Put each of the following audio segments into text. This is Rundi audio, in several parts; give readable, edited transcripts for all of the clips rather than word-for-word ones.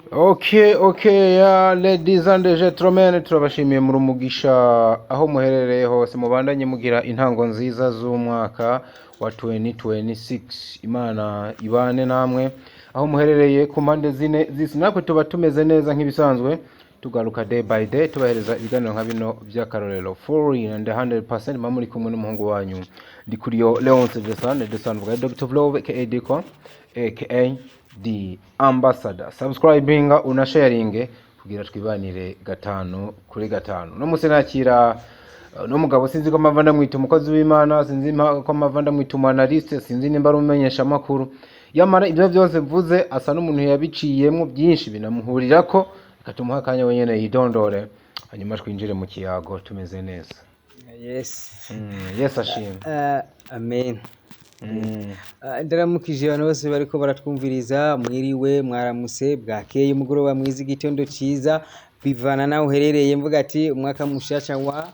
Okay, yeah, ladies and gentlemen, turabashimiye muri umugisha aho muherereye hose, mubandanye mugira intango nziza z'umwaka wa 2026. Imana ibane namwe aho muherereye ku mpande zine z'isi. Natwe tuba tumeze neza nk'ibisanzwe, tugaruka day by day tubahereza ibiganiro nka bino by'akarorero, full and 100%. Muba muri kumwe n'umuhungu wanyu Ndikuriyo Leonce Desan Desan vuga, Dr. Vlove aka Diko aka The Ambassador. Subscribinga, unasharinge kugira twibanire gatanu kuri gatanu. No musi nakira no mugabo, sinzi ko mpava ndamwita umukozi w'Imana, sinzi ko mpava ndamwita umu-analyste, sinzi nimba ari umumenyesha makuru. Yamara ibyo byose mvuze, asa n'umuntu yabiciyemo byinshi binamuhurirako. Reka tumuhe akanya wenyene yidondore, hanyuma twinjire mu kiyago tumeze neza. Yes. Yes, ashimwe. Amen. Ndaramukije abantu bose bariko baratwumviriza. Mwiriwe, mwaramuse, bwakeye, umugoroba mwiza, igitondo ciza, bivana naho uherereye. Mvuga ati umwaka mushasha wa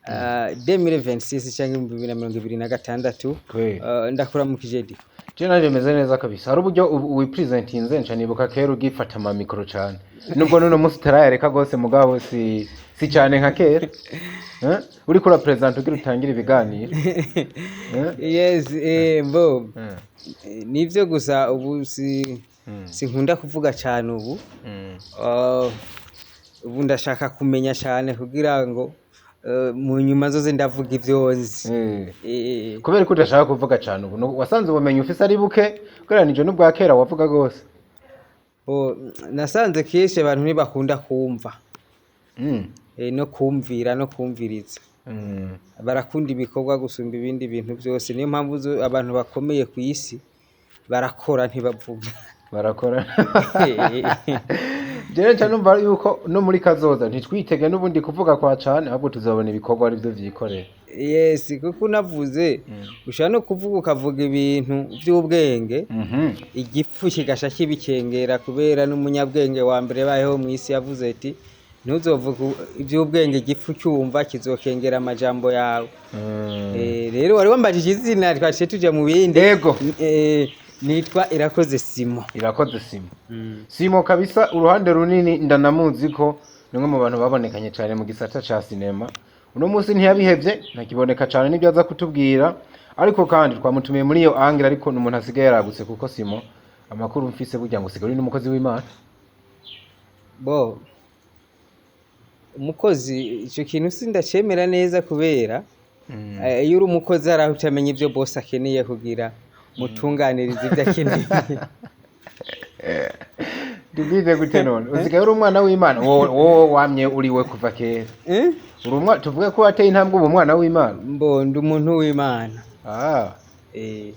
2026 canke 2026. Kweli. Ndakuramukije di. Je nanje meze neza kabisa. Hari uburyo wipresentinze nca nibuka kera ugifata ama micro cane, nubwo nuno munsi utarayareka gose, mugabo si cane nka kera. Eh? Uriko urapresenta ugira utangire ibiganiro. Eh? Yes, mbo nivyo, gusa ubu si sinkunda kuvuga cane ubu. Ubu ndashaka kumenya cane kugira ngo mu nyuma zoze ndavuga ivyo nzi. Kubera ko udashaka kuvuga cane ubu, wasanze ubumenyi ufise ari buke ugereranije n'ubwa kera wavuga gose? Bo, nasanze kenshi abantu ntibakunda kumva no kumvira no kumviriza. Barakunda ibikorwa gusumba ibindi bintu byose. Niyo mpamvu abantu bakomeye ku isi barakora, ntibavuga. Barakora. Jewe nca numva yuko no muri kazoza ntitwitege n'ubundi kuvuga kwa cane, ahubwo tuzobona ibikorwa arivyo vyikorera. Yes, kuko unavuze, ushobora no kuvuga, ukavuga ibintu by'ubwenge, igifu kigasha kibikengera, kubera n'umunyabwenge wa mbere bayeho mu isi yavuze ati: "Ntuzovuge iby'ubwenge igifu cyumva, kizokengera amajambo yawe." Rero wari wambajije izina, twaciye tuja mu bindi. Ego. Nitwa Irakoze Simo. Irakoze Simo. Simo kabisa, uruhande runini ndanamuzi ko ni umwe mu bantu babonekanye cyane mu gisata ca sinema. Uno munsi ntiyabihevye, ntakiboneka cane, n'ibyo aza kutubwira, ariko kandi twamutumiye muri iyo angle. Ariko ni umuntu asigaye yaragutse, kuko Simo, amakuru mfise, burya ngo usigaye uri n'umukozi w'Imana. Bo, umukozi, ico kintu sindacemera neza, kubera iyo uri umukozi hari aho utamenya ibyo boss akeneye kugira mutunganirize ibyo akeneye. Tubwize gute none? Usigaye uri umwana w'Imana? Wowe wamye uriwe kuva kera. Eh? Uri umwana, tuvuge ko wateye intambwe ubu umwana w'Imana? Mbo, ndi umuntu w'Imana.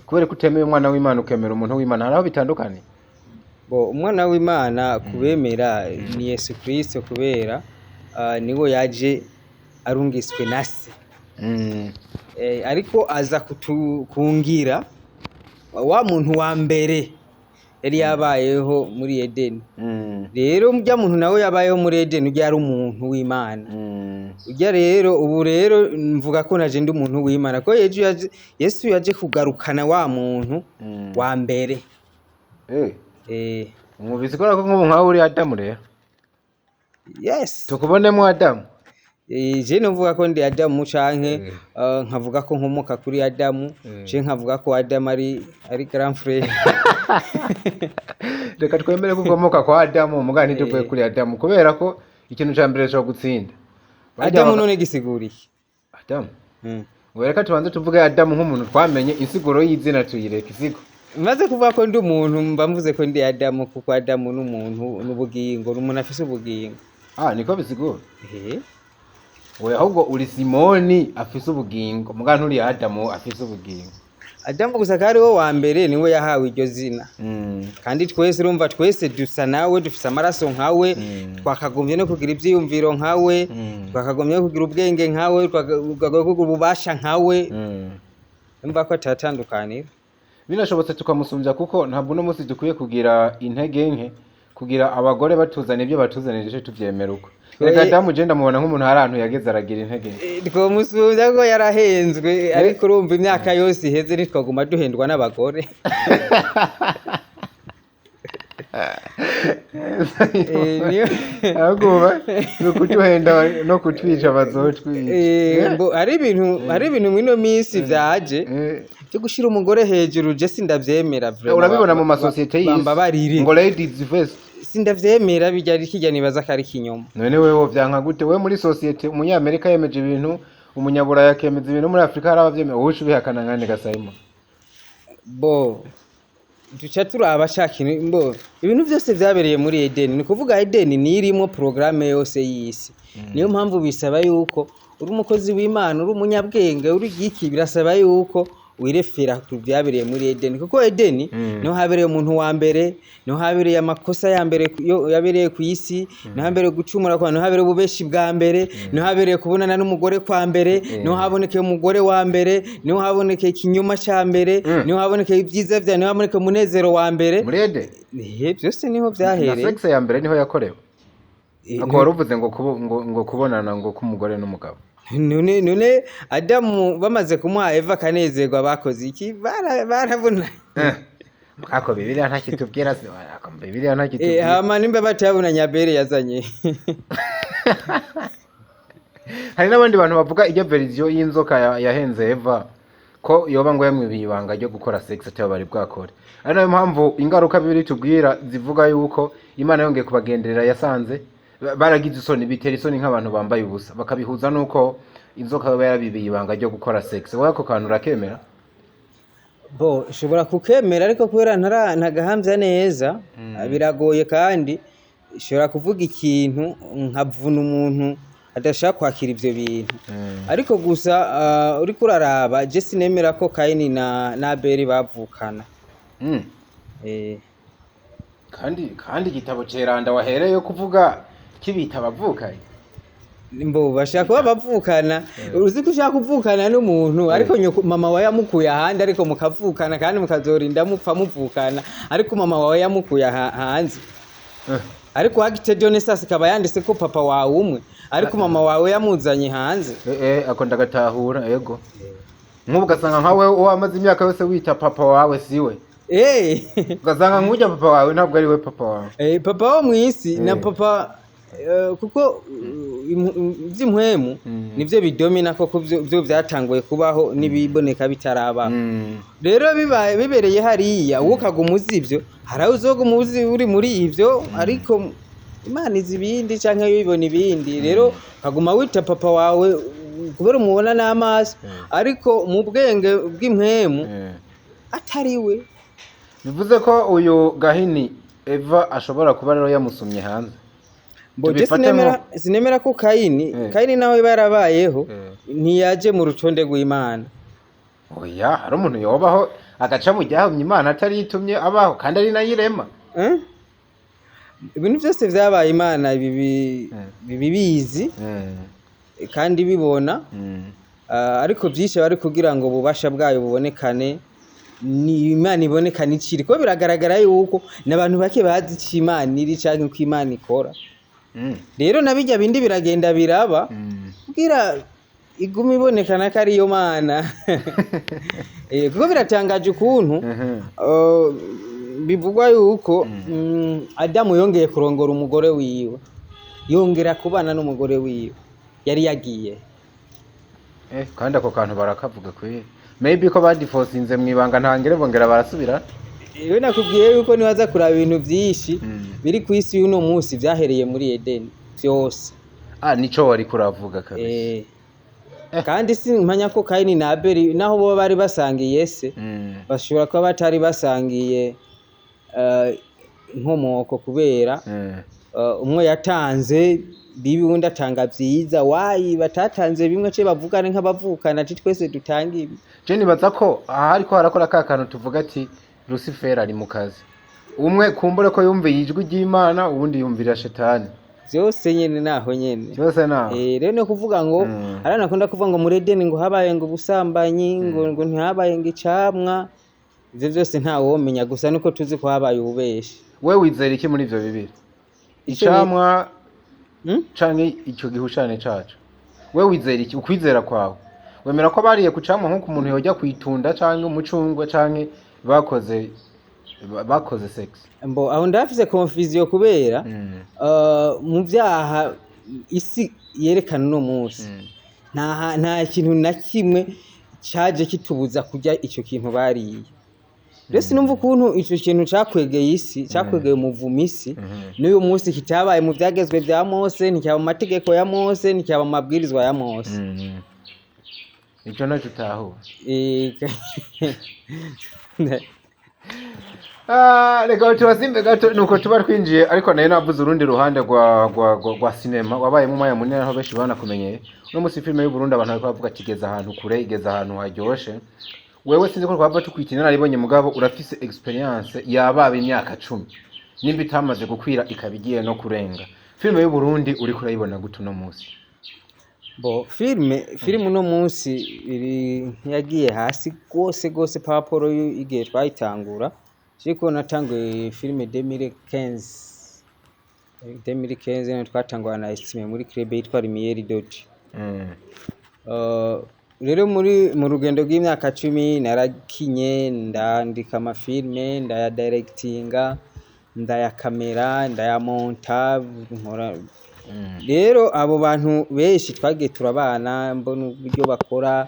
Kubera ko utemeye umwana w'Imana ukemera umuntu w'Imana, hari aho bitandukanye? Bo, umwana w'Imana kubemera ni Yesu Kristo, kubera niwe yaje arungiswe na se. Ariko aza kungira wa muntu wa mbere yari yabayeho muri Edeni. Rero ujya muntu nawe yabayeho muri Edeni, ujya ari umuntu w'Imana. Ujya rero, ubu rero mvuga ko naje ndi umuntu w'Imana, ko Yesu yaje kugarukana wa muntu wa mbere. Mwumvise ko nk'ubu nkawe uri Adamu rero? Yes. Tukubonemo Adamu. Je novuga ko ndi Adamu, canke nkavuga ko nkomoka kuri Adamu, je nkavuga ko Adamu ari grand frère. Reka twemere ko ukomoka kwa Adamu, mugabo ntituvuye kuri Adamu, kubera ko ikintu ca mbere co gutsinda. Adamu none gisigura iki? Adamu. Ngo reka tubanze tuvuge Adamu nk'umuntu twamenye, insiguro y'izina tuyireke isigo. Maze kuvuga ko ndi umuntu, mba mvuze ko ndi Adamu, kuko Adamu n'umuntu n'ubugingo, n'umuntu afise ubugingo. Ah, niko bisigura? Eh. Oya, ahubwo uri Simoni afise ubugingo, mugabo nturi Adamu afise ubugingo. Adamu gusa ko ari we wa mbere, niwe yahawe iryo zina. Kandi twese, urumva, twese dusa nawe, dufise amaraso nkawe, twakagombye no kugira ivyiyumviro nkawe, twakagombye no kugira ubwenge nkawe, twakagombye kugira ububasha nkawe. Urumva ko atatandukaniro. Binashobotse tukamusumbya, kuko ntabwo uno munsi dukwiye kugira intege nke kugira abagore batuzana ibyo batuzanira, ejo tuvyemera uko. Reka, Adamu je ndamubona nk'umuntu hari ahantu yageze aragira intege nke. Twomusubiza ko yarahenzwe, ariko urumva imyaka yose iheze ntitwaguma duhendwa n'abagore. Ahubwo ni ukuduhenda no kutwica, bazotwica. Mbo hari ibintu mw'ino minsi vyaje byo gushira umugore hejuru. Je sindavyemera vraiment. Urabibona mu masosiyete y'isi Bambabarire. ngo ladies first. Sindavyemera bijya, kijya nibaza ko ari ikinyoma. None wewe vyanka gute? We muri sosiyete, umunyamerika yemeje ibintu, umunyaburaya akemeza ibintu, muri Afurika hari abavyemera, wowe uca ubihakana nkande gasayimo? Bo duca turaba ca kintu. Mbo ibintu byose vyabereye muri Edeni, ni kuvuga Edeni niyo irimo porogaramu yose y'isi. Niyo mpamvu bisaba yuko uri umukozi w'Imana, uri umunyabwenge, uri igiki, birasaba yuko wirefera ku byabereye muri Edeni, kuko Edeni niho habereye umuntu wa mbere, niho habereye amakosa ya mbere yabereye ku isi, niho habereye gucumura kwa, niho habereye ububeshi bwa mbere, niho habereye kubonana n'umugore kwa mbere, niho habonekeye umugore wa mbere, niho habonekeye ikinyoma ca mbere, niho habonekeye ibyiza vya, niho habonekeye umunezero wa mbere. Muri Ede? Byose niho Na vyahereye. sexe ya mbere niho yakorewe? Ako wari uvuze ngo ngo kubonana ngo k'umugore n'umugabo. None Adamu bamaze kumuha Eva akanezerwa, bakoze iki? Barabona. Ako Bibiliya ntakitubwira ako Bibiliya ntakitubwira. Hama nimba batabonanye, Abeli yazanye? Hari n'abandi bantu bavuga iryo version y'inzoka yahenze Eva, ko yoba ngo yamwibiye ibanga ryo gukora sex atari bari bwakore, ari nayo mpamvu ingaruka Bibiri tubwira zivuga yuko Imana yongeye kubagenderera yasanze baragize isoni, bitera isoni nk'abantu bambaye ubusa, bakabihuza nuko inzoka yoba yarabibiye ibanga ryo gukora sex. Wowe ako kantu urakemera? Bo ushobora kukemera, ariko kubera ntagahamvya neza biragoye, kandi ushobora kuvuga ikintu nkavuna umuntu adashaka kwakira ivyo bintu. Ariko gusa uriko uraraba, je sinemera ko Kayini na Abeli bavukana. Kandi igitabo ceranda wahereye kuvuga kibita abavukanye. Mbo bashaka kuba bavukana. Uzi ko ushaka kuvukana n'umuntu, ariko nyoko mama wawe yamukuye ahandi, ariko mukavukana kandi mukazorinda mupfa muvukana, ariko mama wawe yamukuye hanze. Ariko acte de naissance ikaba yanditse ko papa wawe umwe, ariko mama wawe yamuzanye hanze. Ako ndagatahura, ego. Nk'ubu ugasanga nkawe wamaze imyaka yose wita papa wawe siwe. Ugasanga nk'ujya papa wawe ntabwo ari we papa wawe. Papa wo mw'isi na papa kuko ivy'impwemu nivyo bidomina, koko vyo vyatanguye kubaho n'ibiboneka bitarabaho. Rero bibaye bibereye hariya, wowe ukaguma uzi ivyo, hari aho uzoguma uzi uri muri ivyo, ariko Imana izi ibindi canke yo ibona ibindi. Rero ukaguma wita papa wawe kubera umubona n'amaso, ariko mu bwenge bw'impwemu atari we. Bivuze ko uyu Gahini Eva ashobora kuba rero yamusumye hanze. Mbo je Tubifate sinemera ko Kayini Kayini nawe yarabayeho, ntiyaje mu rutonde rw'Imana. Oya, hari umuntu yobaho agaca mu ryahumye Imana atari yitumye abaho, kandi ari nayo irema? Eh? Ibintu byose vyabaye Imana bibizi kandi bibona. Ariko byinshi bari kugira ngo ububasha bwayo bubonekane, ni Imana ibonekane ikiri, kuko biragaragara yuko n'abantu bake bazi ico Imana iri canke uko Imana ikora. Rero na bijya bindi biragenda biraba kugira igume ibonekana ko ariyo Mana. Kuko biratangaje ukuntu bivugwa yuko Adamu yongeye kurongora umugore wiwe, yongera kubana n'umugore wiwe yari yagiye. Kandi ako kantu barakavuga kuri maybe ko badifosinze mu ibanga ntangere bongera barasubira. Iyo nakubwiye yuko nibaza kuraba ibintu byinshi biri ku isi y'uno munsi byahereye muri Edeni byose. Ah, nico wari kuravuga kabisa. Kandi simpanya ko Kayini na Abeli naho bo bari basangiye se, bashobora kuba batari basangiye inkomoko, kubera umwe yatanze bibi, uwundi atanga vyiza. Wayi batatanze bimwe ce bavugane nk'abavukana, ati twese dutanga ibi. Je nibaza ko aha ariko harakora ka kantu tuvuga ati Lucifer ari mu kazi. Umwe kumbure ko yumviye ijwi ry'Imana, uwundi yumvira shetani. Vyose nyene naho nyene. Byose naho. Rero no kuvuga ngo hari nakunda kuvuga ngo muri Edeni ngo habaye ngo ubusambanyi, ngo ntihabaye ngo icamwa, ivyo vyose ntawomenya, gusa nuko tuzi ko habaye ububeshi. We wizera iki muri ivyo bibiri? Icamwa canke ico gihushane cacu? We wizera iki? Ukwizera kwawe, wemera ko bariye ku camwa nk'uko umuntu yojya kwitunda canke umucungwe, canke bakoze Bakoze sex. Mbo aho ndafise confusion kubera mu vyaha isi yerekana uno munsi, nta kintu na kimwe caje kitubuza kurya ico kintu bariye. Rero sinumva ukuntu ico kintu cakwegeye isi, cakwegeye umuvumo isi, n'uyu munsi kitabaye mu vyagezwe vya Mose, nticyaba mu mategeko ya Mose, nticyaba mu mabwirizwa ya Mose. Ico naco utahura? Ah, reka tubasimbe gato, nuko tuba twinjiye, ariko nayo navuze urundi ruhande rwa sinema wabayemo umwanya munini, aho benshi banakumenyeye. Uno munsi filime y'u Burundi abantu bariko bavuga ati igeze ahantu kure, igeze ahantu haryoshe. Wewe sinzi ko twava tukwita inararibonye, mugabo urafise experience yababa imyaka 10, nimba itamaze gukwira ikaba igiye no kurenga. Filime y'u Burundi uriko urayibona gute uno munsi? Bo, filime uno munsi iri yagiye hasi gose gose par rapport y'igihe twayitangura. Ariko natanguye filime 2015, 2015 niho twatangura na Estime muri club yitwa Lumiere Dot. Rero mu rugendo rw'imyaka 10 narakinye, ndandika amafilme, ndayadirectinga, ndayakamera, ndayamonta, nkora. Rero abo bantu benshi twagiye turabana, mbona uburyo bakora,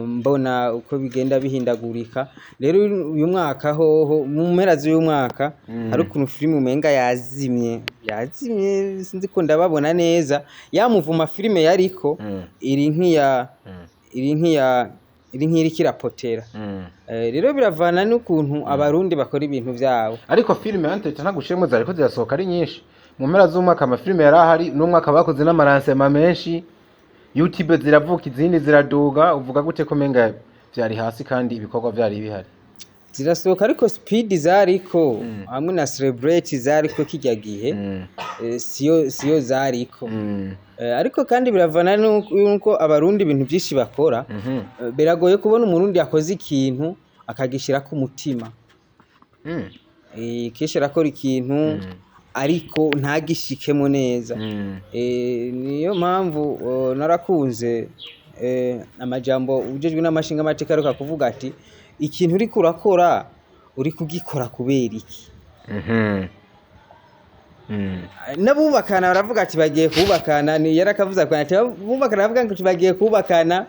mbona uko bigenda bihindagurika. Rero uyu mwaka hoho, mu mpera z'uyu mwaka, hari ukuntu filime umenga yazimye, yazimye, sinzi ko ndababona neza. Yamuvuma filime yariko iri nk'iya iri nk'iriko irapotera. Rero biravana n'ukuntu abarundi bakora ibintu vyabo. Ariko filime antete ntagushiremo, zariko zirasohoka ari nyinshi mu mpera z'umwaka. Amafilime yari ahari n'umwaka, bakoze n'amaransema menshi, YouTube ziravuka, izindi ziraduga. Uvuga gute ko menga vyari hasi kandi ibikorwa vyari bihari? Zirasohoka, ariko speed zariko hamwe na celebrate zariko kirya gihe, siyo zariko. Ariko kandi biravana n'uko abarundi ibintu vyinshi bakora. Biragoye kubona umurundi yakoze ikintu akagishirako umutima. Kenshi arakora ikintu ariko ntagishikemo neza. Niyo mpamvu narakunze amajambo ujejwe n'amashinga amateka aheruka kuvuga ati: "Ikintu uriko urakora, uri kugikora kubera iki?" N'abubakana baravuga ati bagiye kubakana, ni yarakavuze ati bubakana, baravuga ngo bagiye kubakana,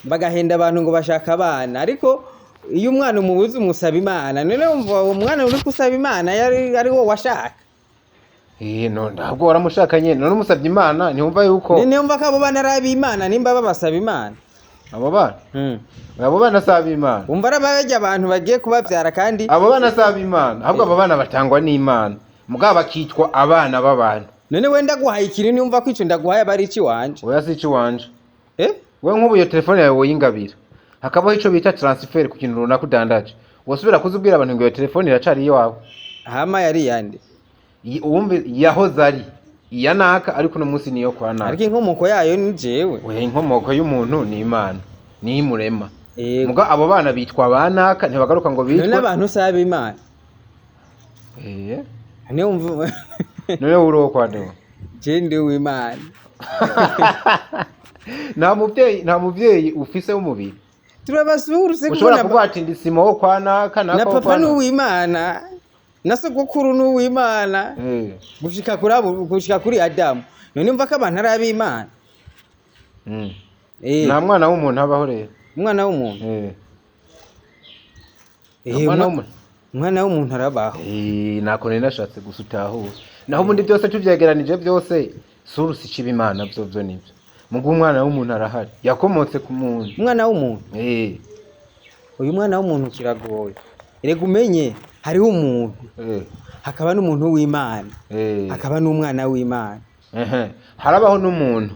bagahenda abantu ngo bashaka abana, ariko iyo umwana umubuze umusaba Imana. None wumva uwo mwana uri gusaba Imana yari ari wo washaka? No ntabwo waramushakanye, none umusabye Imana, ntiwumva yuko None wumva ko abo bana ari ab'Imana nimba babasaba Imana? Abo bana, abo bana si ab'Imana. Wumva ari abarya abantu bagiye kubavyara kandi Abo bana si ab'Imana, ahubwo abo bana batangwa n'Imana, mugabo bakitwa abana b'abantu. None we ndaguhaye ikintu, ntiwumva ko ico ndaguhaye aba ari iciwanje? Oya, si iciwanje. Eh? We nk'ubu iyo telefone yawe woyingabira, hakabaho ico bita transfert ku kintu runaka udandaje, wosubira kuzubwira abantu ngo iyo telefone iracari iwawe? Hama yari yande? Uwumve, yahoze ari iya naka, ariko uno munsi niyo kwa naka. Ariko inkomoko yayo ni jewe. We, inkomoko y'umuntu ni Imana, niyo imurema. Yego. Muga abo bana bitwa ba naka, ntibagaruka ngo None bitwe abantu si ab'Imana? Niyo wumva. None uri uwo kwa nde? Je ndi uw'Imana. Nta muvyeyi ufise w'umubiri? Turabasura. Ushobora kuvuga ati ndi Simo wo kwa naka Na naka wo papa kwa ni naka. uw'Imana, na sogokuru ni uw'Imana, gushika kuri abo, gushika kuri Adamu. None umva ko abantu ari ab'Imana? Nta mwana w'umuntu abaho rero? Umwana w'umuntu? Umwana w'umuntu. Umwana w'umuntu arabaho. Nako nari nashatse gusa utahura. Naho ubundi byose tuvyegeranije byose, source iciba Imana, vyo nivyo, muga umwana w'umuntu arahari, yakomotse ku muntu. Umwana w'umuntu? Uyu mwana w'umuntu kiragoye. Erega umenye hariho umuntu, hakaba n'umuntu w'Imana, hakaba n'umwana w'Imana. Ehe. Harabaho n'umuntu,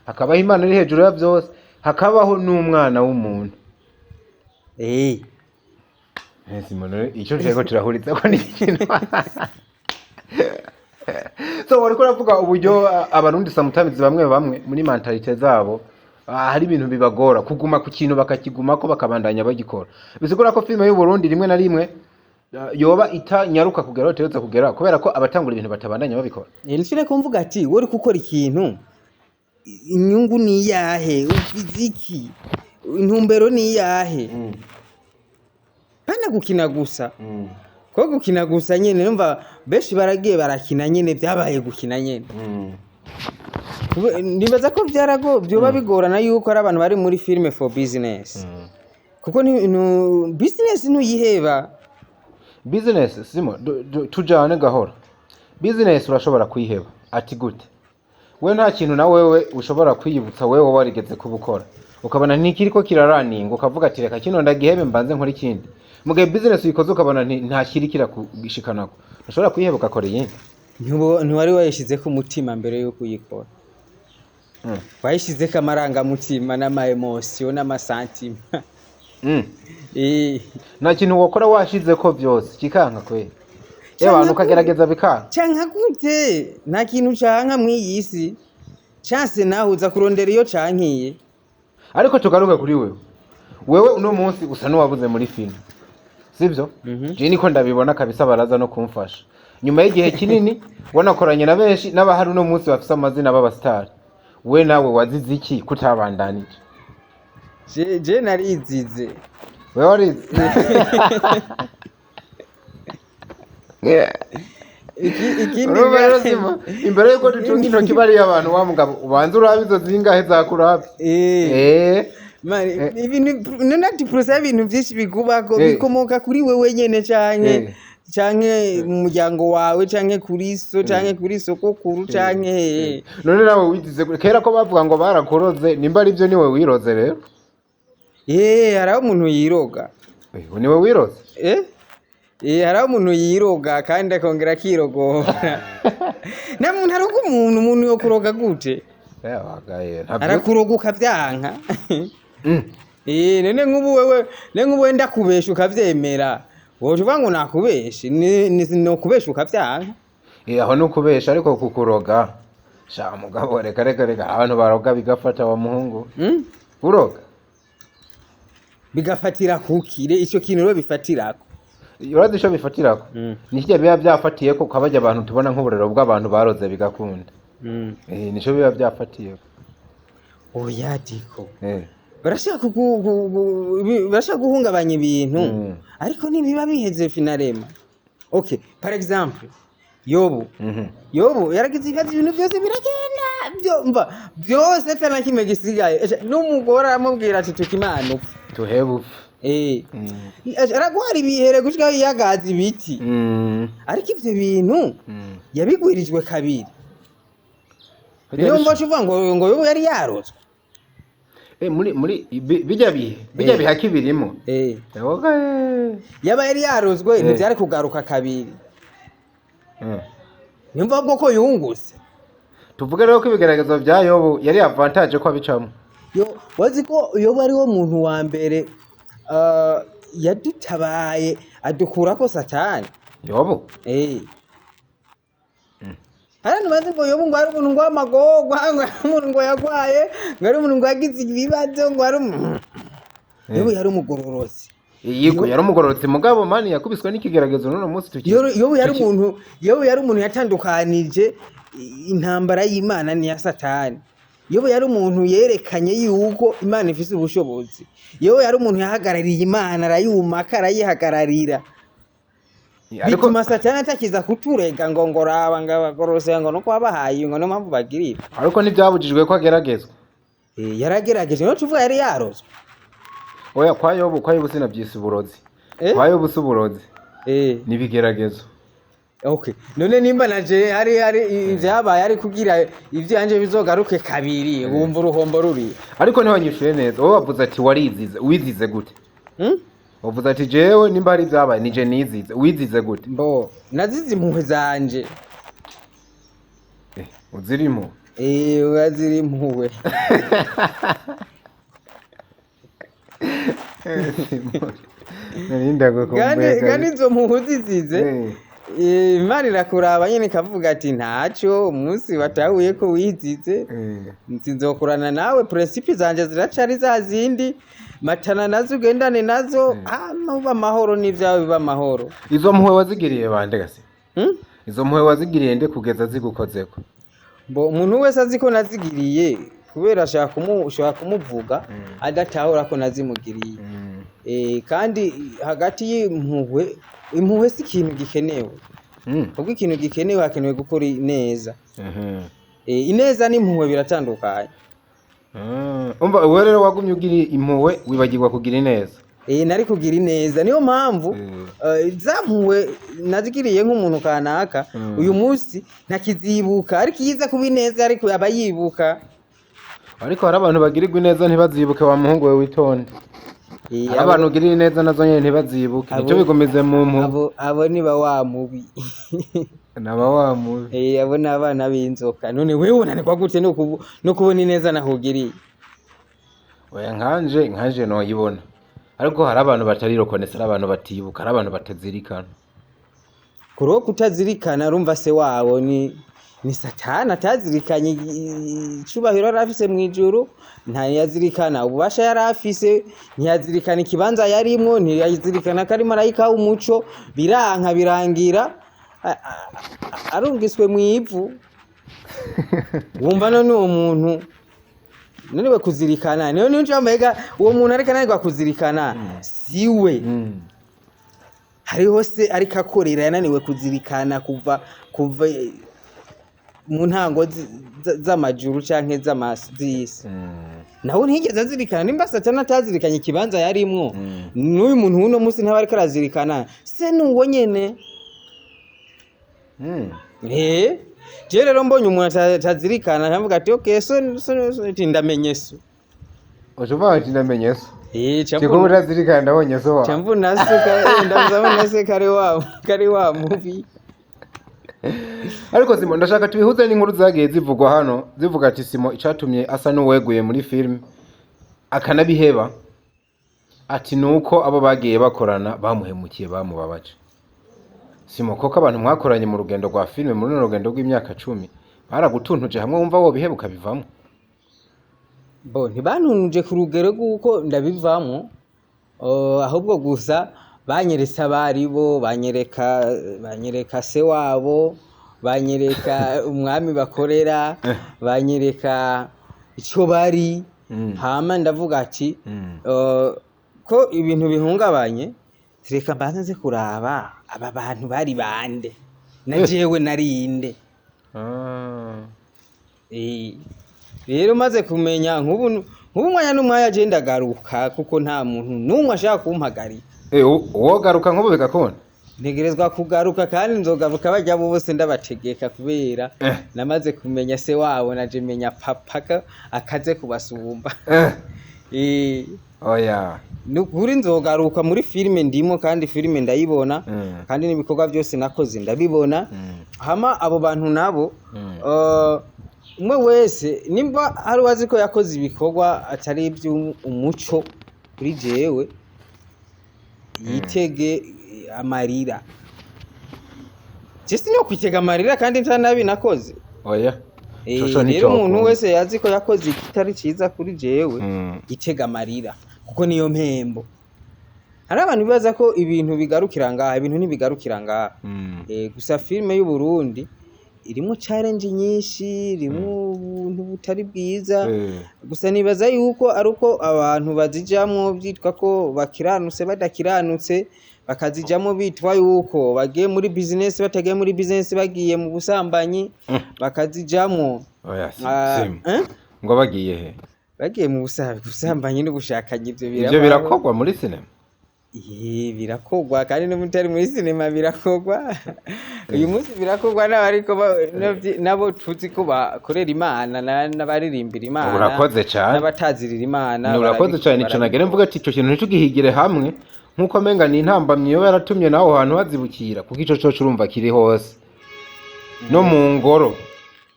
hakabaho Imana iri hejuru ya byose, hakabaho n'umwana w'umuntu. Simon, icyo turiko turahuriza ko ni ikintu. So wariko uravuga uburyo abarundi sometimes bamwe bamwe muri mentalité zabo, hari ibintu bibagora kuguma ku kintu, bakakigumako, bakabandanya bagikora. Bisigura ko filime y'u Burundi rimwe na rimwe yoba itanyaruka kugera aho itegerezwa kugera kubera ko abatangura ibintu batabandanya babikora. Nicyo ko mvuga ati wowe uri gukora ikintu, inyungu ni iyahe? Ufize iki? Intumbero ni iyahe? Pana gukina gusa. Ko gukina gusa nyene, numva benshi baragiye barakina nyene, byabaye gukina nyene. Nibaza ko byarago byoba bigorana yuko ari abantu bari muri filime for business, kuko business ntuyiheba. Business simo tujane gahoro. Business urashobora kuyiheba ati gute? We nta kintu na wewe ushobora kwiyibutsa wewe warigeze kubukora, ukabona ntikiriko kiraraninga, ukavuga ati reka kino ndagihebe mbanze nkora ikindi. Mu gihe business uyikoze ukabona nta kiri kirakushikanako, ushobora kuyiheba ugakora iyindi. Ntiwari wayishizeko umutima mbere yo kuyikora. Wayishizeko amarangamutima n'ama émotion n'ama sentiments. Nta kintu wokora washizeko vyose kikanka kweli? Abantu ukagerageza bikanka. Canka gute? Nta kintu canka mw'iyi si. Chance nawe uza kurondera iyo cankiye. Ariko tugaruke kuri wewe. Wewe uno munsi usa n'uwabuze muri filime, sibyo? Mhm. Je niko ndabibona kabisa, baraza no kumfasha. Nyuma y'igihe kinini wanakoranye na benshi n'abahari uno munsi bafise amazina b'abasitari, we nawe wazize iki kutabandanije? Je narizize. Wewe warize. Ikindi Urumva rero Simo, imbere yuko dutunga intoki bariya abantu, wa mugabo ubanza urabe izo zingahe zakurabye. Man, ibintu none ati procès y'ibintu byinshi bikubako bikomoka kuri wewe nyene canke canke mu muryango wawe, canke kuri so, canke kuri sokokuru, canke hehe. None nawe wizize kera ko bavuga ngo barakuroze, nimba ari byo niwe wiroze rero? Hariho umuntu yiroga. Niwe wiroze. Hariho umuntu yiroga kandi akongera akirogora. Nta muntu aroga umuntu, umuntu yo kuroga gute? Wagaye, ntabyo. Arakuroga ukavyanka. None nk'ubu wewe, none nk'ubu wenda kubesha ukavyemera, woca uvuga ngo nakubeshe, nokubesha ukavyanka. Aho ni ukubesha, ariko kukuroga sha mugabo, reka reka reka, abantu baroga bigafata wa muhungu. Uroga. Bigafatira kukire ico kintu rero bifatirako. Urazi ico bifatirako? Ni kirya biba byafatiye ko kabajya abantu tubona nk'uburero bw'abantu baroze bigakunda. Nico biba byafatiyeko. Oya diko, barashaka barashaka guhungabanya ibintu, ariko ntibiba biheze finalement. Okay, par exemple Yobu. Yobu yaragize ibibazo, ibintu byose biragenda byo mva byose ata na kimwe gisigaye. Esha, n'umugore aramubwira ati tuka Imana upfe. Tuhebe upfe. Esha, aragwara ibihere gushika aho yiyagaza ibiti, ariko ivyo bintu yabigwirijwe kabiri. Niyo mva uvuga ngo Yobu yari yarozwe. Muri bijya bihe bijya bihaka ibirimo. Okay. Yaba yari yarozwe, ntivyari kugaruka kabiri. Nimva ahubwo ko yungutse. Tuvuge rero ko ibigeragezo bya Yobu yari avantage ko abicamo. Yo, wazi ko Yobu ari wo muntu wa mbere yadutabaye adukurako Satani? Yobu? Hari abantu bazi ngo Yobu ngo ari umuntu ngo w'amagorwa, ngo ari umuntu ngo yagwaye, ngo ari umuntu ngo yagize ibibazo, ngo ari umuntu. Yobu yari umugororozi. Yego, yari umugororotsi, mugabo mani yakubiswe n'ikigeragezo n'uno munsi tuki Yobu yari umuntu, Yobu yari umuntu yatandukanije intambara y'Imana n'iya Satani. Yobu yari umuntu yerekanye yuko Imana ifise ubushobozi. Yobu yari umuntu yahagarariye Imana, arayumaka, arayihagararira. Ariko bituma Satani atakiza kuturega ngo raba ngo abagororotsi ngo nuko wabahaye, ngo niyo mpamvu bagirira. Ariko ntibyabujijwe ko ageragezwa. Yaragerageje, niyo tuvuga yari yarozwe. Oya, kwa Yobu sinabyise uburozi. Kwa Yobu si uburozi, n'ibigeragezo. Okay, none nimba naje hari ivyabaye ari kugira ivyanje bizogaruke kabiri, wumva uruhombo ruri. Ariko ntiwanyishuye neza. Wowe wavuze ati warizize, wizize gute? Hmm? Wavuze ati jewe nimba hari ibyabaye nije nizize, wizize gute? Mbo nazize impuhwe zanje. Uzirimo? Waziri impuhwe. Nari ndagukumbuye. Kandi izo mpuhwe uzizize, Imana irakuraba nyene ikavuga ati ntaco, umunsi watahuye ko wizize, nzokurana nawe, principe zanje ziracari za zindi, matana nazo ugendane nazo, hama uba amahoro n'ivyawe biba amahoro. Izo mpuhwe wazigiriye bande gase? Hmm? Izo mpuhwe wazigiriye nde kugeza zigukozeko? Mbo umuntu wese azi ko nazigiriye, kubera ashaka ushobora kumuvuga adatahura ko nazimugiriye. Kandi hagati y'impuhwe, impuhwe si ikintu gikenewe, kuko ikintu gikenewe hakenewe gukora ineza. Ineza n'impuhwe biratandukanye. Umva, wewe rero wagumye ugira impuhwe, wibagirwa kugira ineza. Nari kugira ineza, niyo mpamvu za mpuhwe nazigiriye nk'umuntu kanaka, uyu munsi ntakizibuka, ariko iyo iza kuba ineza ariko aba yibuka. Ariko hari abantu bagirirwa ineza ntibazibuke, wa muhungu we, witonde. Hari abantu ugirira ineza nazo nyene ntibazibuke, nico bigumize mu mpuhwe. Abo niba wa mubi. Naba wa mubi. Abo ni abana b'inzoka. None wewe unanirwa gute no kubona ineza nakugiriye? Oya, nkanje noyibona, ariko hari abantu batari reconnaissant, hari abantu batibuka, hari abantu batazirikana. Kuri kutazirikana, urumva se wabo ni Satani, atazirikanye icubahiro yari afise mw'ijuru, ntiyazirikana ububasha yari afise, ntiyazirikana ikibanza yarimwo, ntiyazirikana ko ari marayika w'umuco. Biranka, birangira arungiswe mw'ivu. Wumva none uwo muntu naniwe kuzirikana, niyo niyo mbega uwo muntu ariko ananirwa kuzirikana siwe. Hariho se ariko akorera yananiwe kuzirikana kuva mu ntango z'amajuru canke z'isi. Nawe ntiyigeze azirikana. Nimba Satani atazirikanye ikibanza yarimwo, n'uyu muntu w'uno munsi ntaba ariko arazirikana, se nuwo nyene. Je rero mbonye umuntu atazirikana, nkavuga ati okay, so ati ndamenye so. Uca uvuga ati ndamenye so. Ca Kikuba utazirikana, ndabonye so wawe. Ca mbona se ndabona se kari wa mubi. Ariko Simo, ndashaka tubihuze n'inkuru zagiye zivugwa hano, zivuga ati Simo icatumye asa n'uweguye muri filime akanabiheba, ati nuko abo bagiye bakorana bamuhemukiye, bamubabaje. Simo, koko abantu mwakoranye mu rugendo rwa filime, muri runo rugendo rw'imyaka 10, baragutuntuje hamwe wumva wobiheba ukabivamo? Bo ntibantunuje ku rugero rw'uko ndabivamo, ahubwo gusa banyeretse abaribo, banyereka se wabo, banyereka umwami bakorera, banyereka ico bari. Hama ndavuga ati ko ibintu bihungabanye, reka mbanze nze kuraba aba bantu bari bande na jewe narinde. Rero maze kumenya, nk'ubu umwanya n'umwanya je ndagaruka, kuko nta muntu n'umwe ashaka kumpagarika. Wogaruka nk'ubu bigakunda? Ntegerezwa kugaruka, kandi nzogaruka barya bose ndabategeka, kubera namaze kumenya se wabo, naje menya papa akaze kubasumba. Oya. Nukuri nzogaruka muri filime ndimo, kandi filime ndayibona, kandi n'ibikorwa byose nakoze ndabibona. Hama abo bantu nabo, umwe wese nimba hari uwazi ko yakoze ibikorwa atari iby'umuco kuri jewe, yitege amarira. Je sino kwitega amarira kandi nta nabi nakoze. Oya. Shosho. Rero umuntu nticokunda. wese yazi ko yakoze ikitari ciza kuri jewe, yitega amarira, kuko niyo mpembo. Hari abantu bibaza ko ibintu bigarukira ngaha, ibintu ntibigarukira ngaha. Gusa filime y'u Burundi irimo challenge nyinshi, irimo ubuntu butari bwiza. Gusa nibaza yuko ari uko abantu bazijamwo byitwa ko bakiranutse, badakiranutse, bakazijamwo bitwa yuko bagiye muri business, batagiye muri business, bagiye mu busambanyi, bakazijamwo. Oya, Simo. Eh? Ngo bagiye he? Bagiye mu busambanyi n'ubushakanyi, ivyo Ivyo birabaho. birakorwa muri sinema? Birakorwa, kandi n'umutari muri sinema birakorwa. Uyu munsi birakorwa n'abariko nabo tuzi ko bakorera Imana, n'abaririmbira Imana, Urakoze cane. n'abatazirira Imana. Urakoze cane. Ico nagere mvuga ati ico kintu nticugihigire hamwe nkuko amenga ni intambamyi yoba yaratumye naho hantu hazibukira, kuko ico coco urumva kiri hose, no mu ngoro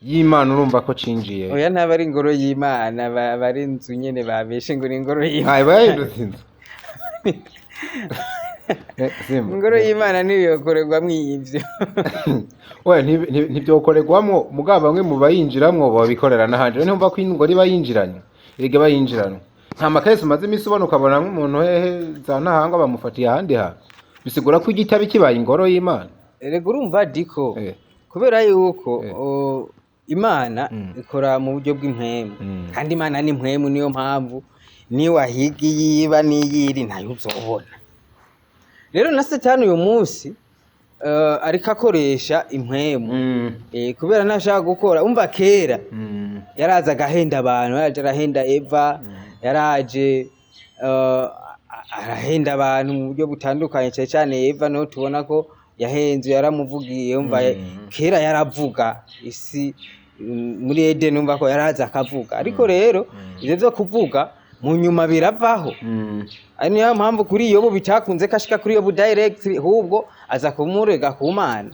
y'Imana urumva ko cinjiye. Oya, ntaba ari ingoro y'Imana, aba ari inzu nyene babeshe ngo ni ingoro y'Imana. Ntayo bayahindutse inzu. Simba. Ingoro y'Imana ntiyokorerwamwo ivyo. Oya, ntibyokorerwamwo, mugabo bamwe mu bayinjiramwo babikorera n'ahandi. Rero ntumva ko ingoro iba yinjiranye, erega bayinjiranwe. Nta makesi umaze iminsi ubona, ukabona nk'umuntu hehe za Ntahangwa bamufatiye ahandi hantu, bisigura ko igitabo kibaye ingoro y'Imana. Erega urumva diko, kubera yuko Imana ikora mu buryo bw'impwemu, kandi Imana ni impwemu, niyo mpamvu Niwahiga iyiba n'iyiri, ntayo uzobona. Rero na Satani uyu munsi ariko akoresha impwemu, kubera ntashaka gukora. Umva, kera yaraza agahenda abantu, yaraje arahenda Eva, yaraje arahenda abantu mu buryo butandukanye, cyane cyane Eva niho tubona ko yahenze, yaramuvugiye. Umva, kera yaravuga isi muri Edeni, umva ko yaraza akavuga. Ariko rero ivyo vyo kuvuga mu nyuma biravaho. Ari niyo mpamvu kuri Yobu bitakunze ko ashika kuri Yobu direct, ahubwo aza kumurega ku Mana,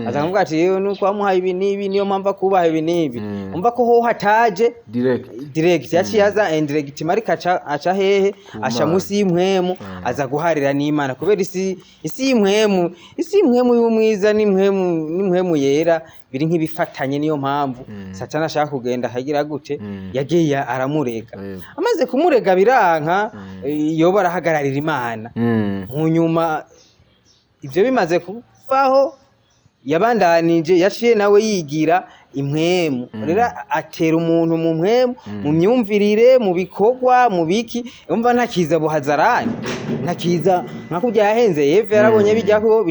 aza kuvuga ati: "Yewe, nuko wamuhaye ibi n'ibi, niyo mpamvu akubaha ibi n'ibi." Umva ko hoho hataje direct. Direct, yaciye aza indirect, ariko aca hehe? Aca Mana. Munsi y'impwemu, aza guharira n'Imana, kubera isi y'impwemu y'umwiza n'impwemu yera biri nk'ibifatanye. Niyo mpamvu Satani ashaka kugenda akagira gute? Yagiye aramurega. Amaze kumurega biranka, Yoba arahagararira Imana. Mu nyuma ibyo bimaze kuvaho, yabandanije, yaciye nawe yigira impwemu. Rero atera umuntu mu mpwemu, mu myumvirire, mu bikorwa, mu biki. Umva, ntakiza buhazarani, ntakiza nka kurya yahenze Eva. Yarabonye bijya ko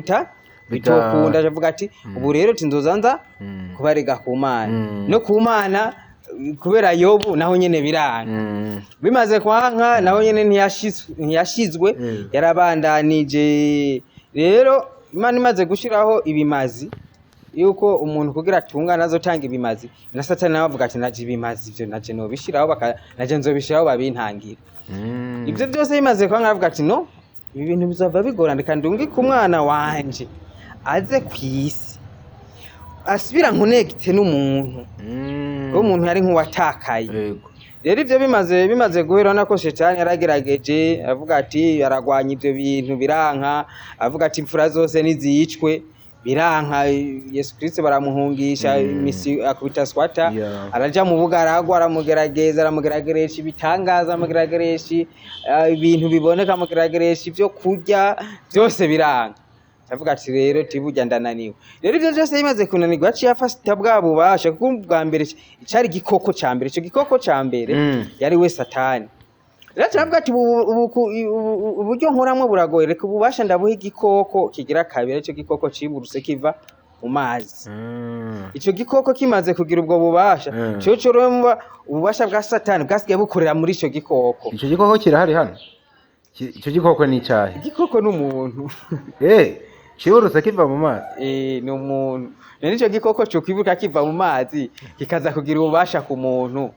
bitokunda, avuga ati: "Ubu rero tinzoza nza kubarega ku Mana." No ku Mana, kubera Yobu naho nyene biranga. Bimaze kwanka, naho nyene ntiyashizwe. Yarabandanije. Rero Imana imaze gushiraho ibimazi, yuko umuntu kugira atungane azotanga ibimazi, na Satani nawe avuga ati: "Naje ibimazi ivyo naje nobishiraho, naje nzobishiraho babintangira." Ibyo byose bimaze kwanka, aravuga ati: "No, ibi bintu bizava bigorana, reka ndungike umwana wanje aze kw'isi, asubira nkonegite n'umuntu, kuko umuntu yari nk'uwatakaye." Rero ibyo bimaze guhera, urabona ko Shetani yaragerageje, avuga ati aragwanya ibyo bintu, biranka. Avuga ati imfura zose nizicwe, biranka. Yesu Kristo baramuhungisha, imisi akubita swata. Araja mu bugaragwa, aramugerageza, aramugerageresha ibitangaza, amugerageresha ibintu biboneka, amugerageresha ibyo kurya, byose biranga. Avuga ati: "Rero tiburya ndananiwe." Rero ibyo byose bimaze kunanirwa, yaciye afata bwa bubasha, kuko bwa mbere cari igikoko ca mbere. Ico gikoko ca mbere yari we Satani. Rero aca ati: "Uburyo nkoramwo buragoye, reka ububasha ndabuha igikoko kigira kabiri, ico gikoko ciburutse kiva mu mazi." Ico gikoko kimaze kugira ubwo bubasha, coco rero ububasha bwa Satani bwasigaye bukorera muri ico gikoko. Ico gikoko kirahari hano? Ico gikoko ni icahe? Igikoko n'umuntu. Ciburutse kiva mu mazi? Ni umuntu. Rero ico gikoko co kwibuka kiva mu mazi kikaza kugira ububasha ku muntu,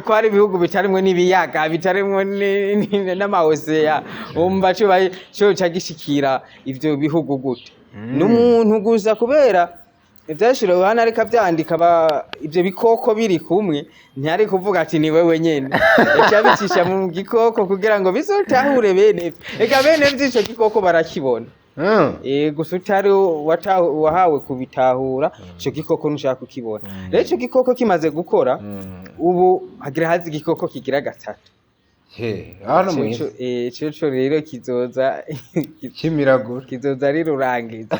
ko hari ibihugu bitarimwo n'ibiyaga, bitarimwo n'amaoseya, umva coca gishikira ivyo bihugu gute? Ni umuntu gusa, kubera ivyashira Yohana ariko avyandika, ivyo bikoko biri kumwe, ntiyari kuvuga ati ni wewe nyene. Yaciye abicisha mu gikoko kugira ngo bizotahure bene vyo. Eka bene vy'ico gikoko barakibona. Gusa utari wahawe kubitahura, ico gikoko ntushaka kukibona. Rero ico gikoko kimaze gukora, ubu hagira haza igikoko kigira gatatu. He, hano mu isi? Ico rero kizoza Kimiragura. Kizoza ari rurangiza.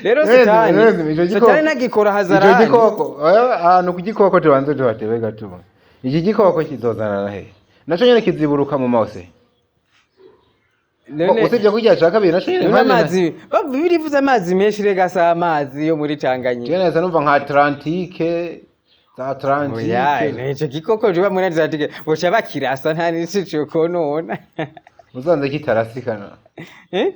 Rero Satani Ico gikoko- Satani nagikora Ico hazarani. gikoko, ahantu ku gikoko tubanze tuhatebe gato. Iki gikoko kizozana na he? Naco nyene kiziburuka mu mose? Usibye kurya ca kabiri, naco nyene None amazi Bibiliya ivuze amazi menshi, rega si amazi yo muri Tanganyika. Jewe nahise numva nka Atlantique, za Oya, Atlantique. Ico gikoko kiba muri Atlantique boca bakirasa, nta n'ico conona. Uzanze kitarasikana. Eh?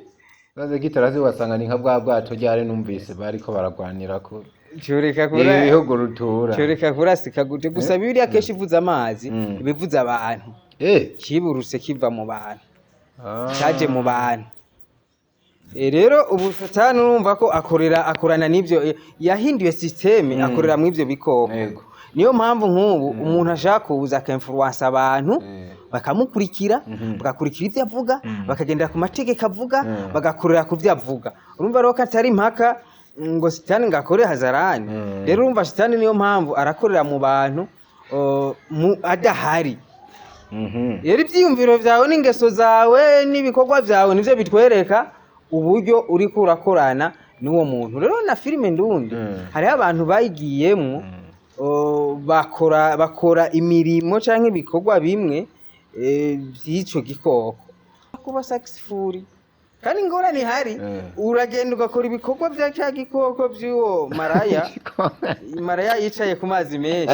Usanze kitarasi, wasanga ni nka bwa bwato ryari numvise bariko baragwanirako. Coreka Ibi kura bihugu rutura. Coreka kurasika gute? Gusa Bibiliya kenshi ivuze amazi, ibivuze abantu. Kiburutse kiva mu bantu. Caje mu bantu. Rero ubu Satani urumva ko akorera, akorana n'ivyo, yahinduye système, akorera mu ivyo bikoko. Niyo mpamvu nk'ubu umuntu ashaka kuza aka-influence abantu, bakamukurikira, bagakurikira ibyo avuga, bakagendera ku mategeko avuga, bagakorera ku byo avuga. Urumva rero ko atari impaka ngo Sitani ngo akore hazarani. Rero urumva Sitani niyo mpamvu arakorera mu bantu adahari. Rero ibyiyumviro byawe n'ingeso zawe n'ibikorwa byawe nivyo bitwereka uburyo uriko urakorana n'uwo muntu. Rero na filime ndundi, hariho abantu bayigiyemwo. Bakora imirimo canke ibikorwa bimwe vy'ico gikoko, kuba successful. Kandi ingorane ihari, uragenda ugakora ibikorwa vya ca gikoko, vy'uwo maraya, maraya yicaye ku mazi menshi,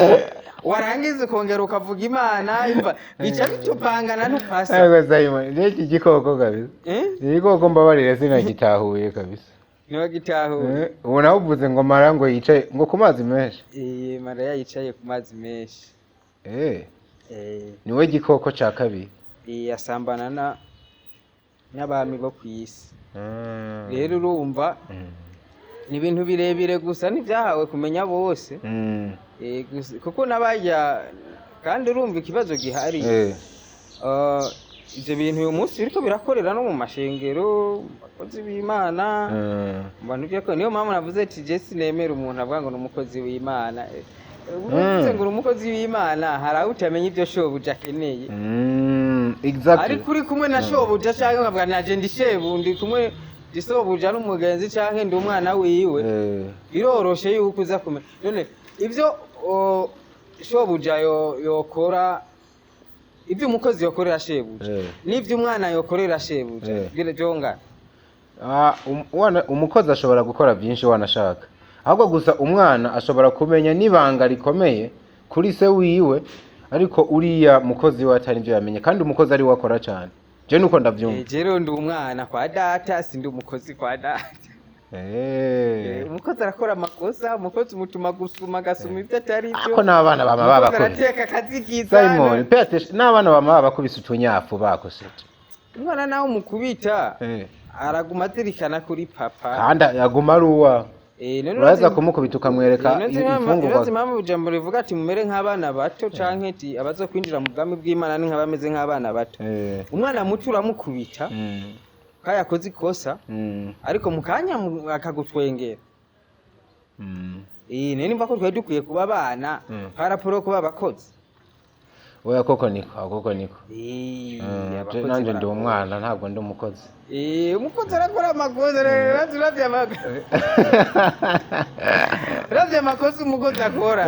warangiza ukongera ukavuga Imana. Imva bica bitupangana, ntupasa. Ariko Simon, n'iki gikoko kabisa. Eh? Igikoko, mbabarire, sinagitahuye kabisa. Ntiwagitahuye? Ubu nawe uvuze ngo maraya ngo yicaye ngo ku mazi menshi. Eh, maraya yicaye ku mazi menshi. Niwe gikoko ca kabiri. Asambana n'abami bo ku isi. Rero urumva, ni ibintu birebire, gusa ntibyahawe kumenya bose. Kuko n'abajya, kandi urumva ikibazo gihari, ivyo bintu uyu munsi biriko birakorera no mu mashengero, mu bakozi b'Imana, mu bantu vyako. Niyo mpamvu navuze ati je sinemera umuntu avuga ngo ni umukozi w'Imana. Uvuze ngo uri umukozi w'Imana, hari aho utamenya ivyo shobuja akeneye. Ariko uri kumwe na shobuja, canke ukavuga naje ndi shebu, ndi kumwe, ndi sobuja n'umugenzi, canke ndi umwana wiwe, biroroshe yuko uza kumenya none ivyo shobuja yokora, ibyo umukozi yokorera shebuja n'ibyo umwana yokorera shebuja, byongana. Ah, umukozi ashobora gukora byinshi wanashaka, ahubwo gusa umwana ashobora kumenya n'ibanga rikomeye kuri se wiwe, ariko uriya mukozi we atari ibyo yamenye, kandi umukozi ari we akora cyane. Je nuko ndavyumva. Rero ndi umwana kwa data, sindi umukozi kwa data. Umukozi arakora amakosa, umukozi umutuma gusuma agasuma ibyo atari byo. Ako n'abana bama Umukozi babakubise. arateka akazikiza. Simon pete, n'abana bama babakubise utunyafu bakoseje. Umwana nawe umukubita, araguma azirikana kuri papa. Kandi aguma ari uwa None uraza kumukubita ukamwereka imfungurwa. Urazi impamvu ijambo rivuga ati mumere nk'abana bato, canke ati abaza kwinjira mu bwami bw'Imana ni nk'abameze nk'abana bato? Umwana muto uramukubita ko yakoze ikosa, ariko mu kanya akagutwengera. None nimba ko twari dukwiye kuba abana par rapport yo kuba abakozi. Oya, koko niko, aho koko niko. Abakozi Nanje ndi barakora. umwana, ntabwo ndi umukozi. Umukozi arakora amakosa. Rero uravye amakosa umukozi akora,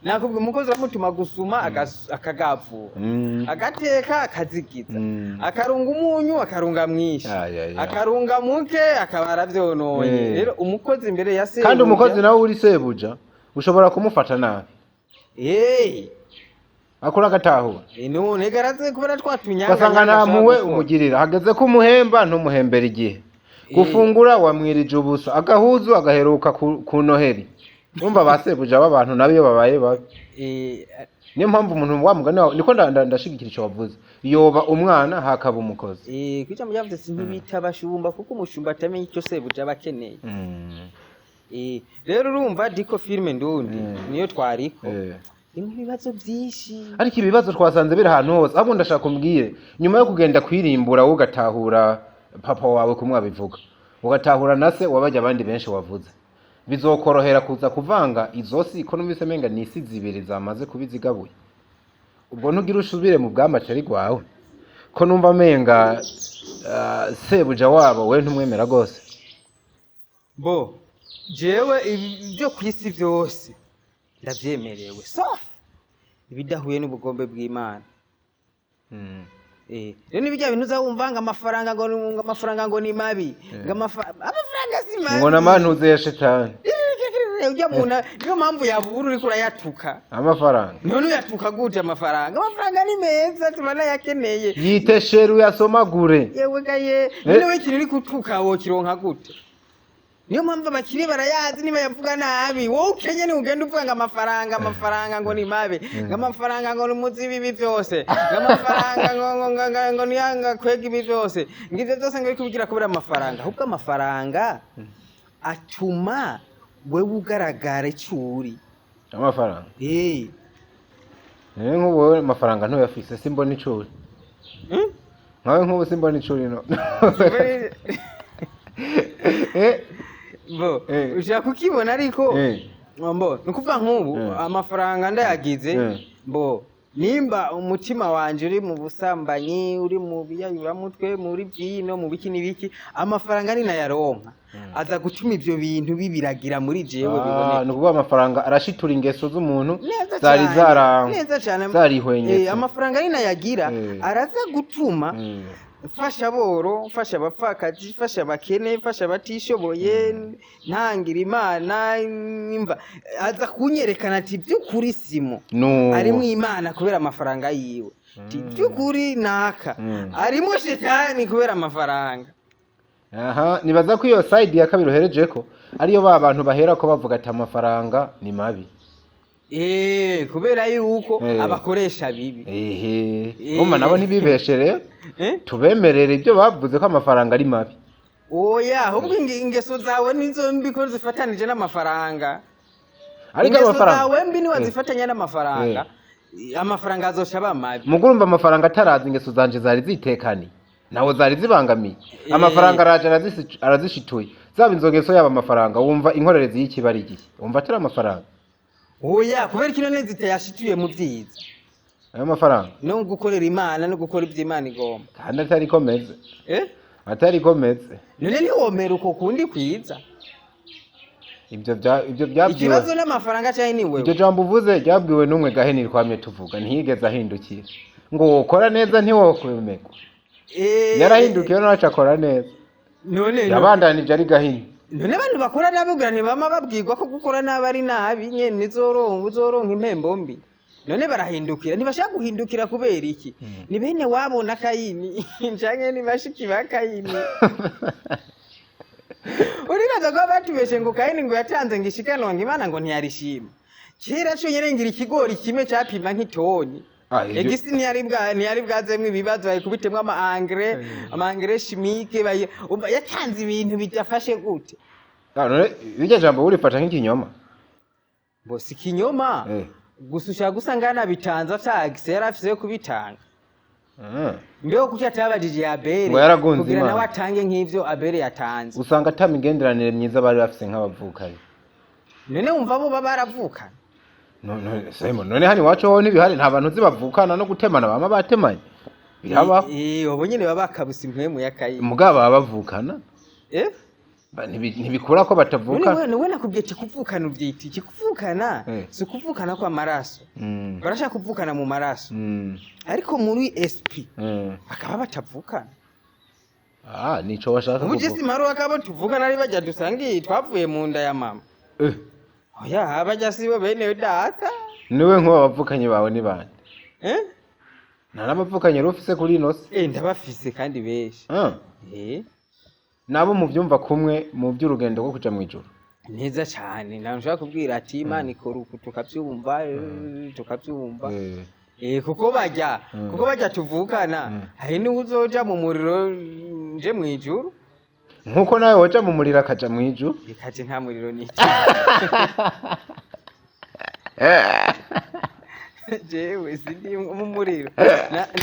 nakubwiye, umukozi uramutuma gusuma akagavura, agateka akazigiza, akarunga umunyu akarunga mwinshi, Ay, ay, ay. akarunga muke akaba aravyononye. Rero umukozi imbere ya sebuja. Kandi umukozi nawe uri sebuja ushobora kumufata nabi, akora agatahura. None garaze kubera twatunyanga. Ugasanga nta mpuhwe umugirira, hageze ko umuhemba ntumuhembera igihe, gufungura wamwirije ubusa, agahuzu agaheruka ku noheri. Urumva ba sebuja b'abantu nabo iyo babaye babi. Niyo mpamvu umuntu wa mugani wawe niko ndashigikira ico wavuze, yoba umwana hakaba umukozi. Kw'ijambo ryavuze ati ntibita abashumba kuko umushumba atamenya icyo sebuja aba akeneye. Rero urumva diko filime ndundi niyo twariko irimo ibibazo byinshi. Ariko ibibazo twasanze biri ahantu hose. Ahubwo ndashaka umbwire, nyuma yo kugenda kwirimbura, wowe ugatahura papa wawe kumwe abivuga, ugatahura na se wabajya abandi benshi wavuze, bizokorohera kuza kuvanga izo si ko numvise menga ni isi zibiri zamaze kuba izigabuye? Ubwo ntugira usubire mu bwamacari rwawe, ko numva menga sebuja wabo we ntumwemera rwose? Bo jewe ibi byo ku isi byose ndavyemerewe, sauf ibidahuye n'ubugombe bw'Imana. Rero nibijya bintu uza wumva ngo amafaranga ngo amafaranga ngo ni mabi, ngo amafaranga si mabi. Ngo namantuze ya shetani. Ujya muntu niyo mpamvu yabura, uriko urayatuka. Amafaranga. None uyatuka gute amafaranga? Amafaranga ni meza, turanayakeneye. Yite sheru uyasomagure. Yewe gaye, none we ikintu uri kutuka wokironka gute? Niyo mpamvu abakire barayazi niba yavuga nabi. Wowe ukenye ni ugenda uvuga ngo amafaranga, amafaranga ngo ni mabi, ngo amafaranga ngo ni umuzi w'ibi byose, ngo amafaranga ngo niyanga kwega ibi byose, ngo ibyo byose ngo uri kubigira kubera amafaranga. Ahubwo amafaranga atuma wewe ugaragara icyo uri. Amafaranga. Nk'ubu wowe amafaranga ntuyafise, simbona ico uri. Nkawe nk'ubu simbona ico uri no. Bo ushaka kukibona ariko. Mbo ni ukuvuga nk'ubu amafaranga ndayagize, mbo Nimba umutima wanje uri mu busambanyi, uri mu biyayuramutwe, muri byino, mu biki n'ibiki, amafaranga ni nayaronka aza gutuma ivyo bintu bibiragira muri jewe biboneka. Ni ukuvuga amafaranga arashitura ingeso z'umuntu Neza zari cane, neza cane. zarihwenyetse. Amafaranga ni nayagira araza gutuma mfasha aboro, mfasha abapfakazi, mfasha abakene, mfasha abatishoboye, ntangira Imana, imva aza kunyerekana ati by'ukuri Simo No. arimwo Imana kubera amafaranga yiwe, ati by'ukuri naka arimwo shetani kubera amafaranga. Aha nibaza ko iyo side ya kabiri uherejeko ariyo ba bantu bahera ko bavuga ati amafaranga ni mabi. Kubera yuko abakoresha bibi. Ehe, umva nabo ntibibeshe rero, tubemerere ibyo bavuze ko amafaranga ari mabi. Oya, ahubwo ingeso zawe nizo mbi ko zifatanije n'amafaranga. Ariko Ingeso amafaranga zawe mbi niwazifatanya n'amafaranga, amafaranga azoca aba mabi. Mugurumva amafaranga ataraza ingeso zanje zari zitekaniye, naho zari zibangamiye. Amafaranga araje arazishituye, zaba inzo ngeso yaba amafaranga, wumva inkorerezi y'ikibari igihe wumva atari amafaranga. Oya, kubera kino neza itayashituye mu byiza Ayo mafaranga no gukorera Imana no gukora ibyo Imana igomba. Kandi atari ko meze, atari ko meze. None ntiwomera uko kundi kwiza. Ibyo bya ibyo byabwiwe Ikibazo n'amafaranga cyane ni Iryo wewe. jambo uvuze ryabwiwe n'umwe gahini twamye tuvuga, ntiyigeze ahindukira ngo wokora neza ntiwokwemerwa. Yarahindukiye nawe akora neza. None Yabandanije ari gahini. None abantu bakora nabi ubwira ntibama babwirwa ko gukora nabi ari nabi nyene uzoronka uzoronka impembo mbi. None barahindukira, ntibashaka guhindukira kubera iki? Ni bene wabo na Kayini canke ni bashiki ba Kayini. Uribaza ko batubeshe ngo Kayini ngo yatanze ngo ishikanwa ngo Imana ngo ntiyarishima. Kera co nyene ngira ikigori kimwe capima nk'itoni. Egisi ntiyari bwazemwo ibibazo, bayikubitemwo ama engrais, ama engrais chimique, umva yatanze ibintu bidafashe gute. None iryo jambo urifata nk'ikinyoma? Bo si ikinyoma. Gusa ushaka gusanga yanabitanze atagise yari afise yo kubitanga. Mbeho kuki atabajije Abeli Ngo yaragunze kugira Imana. nawe atange nk'ivyo Abeli yatanze? Usanga ata migenderanire myiza bari bafise nk'abavukanyi. None wumva bo baba baravukana? None Simon, none hano iwacu ho ntibihari, nta bantu uzi bavukana no gutemana bama batemanye birabaho. Ubu nyene baba bakabuse impwemu ya Kayini. Mugabo baba bavukana. Ntibikura ko None batavukana. Wewe nakubwiye ati kuvukana uvyita iki? Kuvukana si ukuvukana kw'amaraso. Barashaka kuvukana mu maraso. Ariko muri SP bakaba batavukana. Ah, nico washaka Ubu je kuvuga. si maruwa kabo tuvukana ari bajya dusangiye twavuye mu nda ya mama. Oya, bajya sibo bene data. Niwe nk'uwo bavukanye bawe ni bande? Eh? Nta n'abavukanye rero ufise kuri ino si? Ndabafise kandi benshi. Nabo muvyumva kumwe mu by'urugendo rwo kuja mw'ijuru? Neza cyane, nta nshobora kubwira ati Imana ikora uku tukabyumva, tukabyumva. Kuko bajya kuko bajya tuvukana, hari n'uwo uzoja mu muriro nje mw'ijuru. Nkuko nawe woja mu muriro akaja mw'ijuru. Ikaje nta muriro ni jewe sindi mu muriro.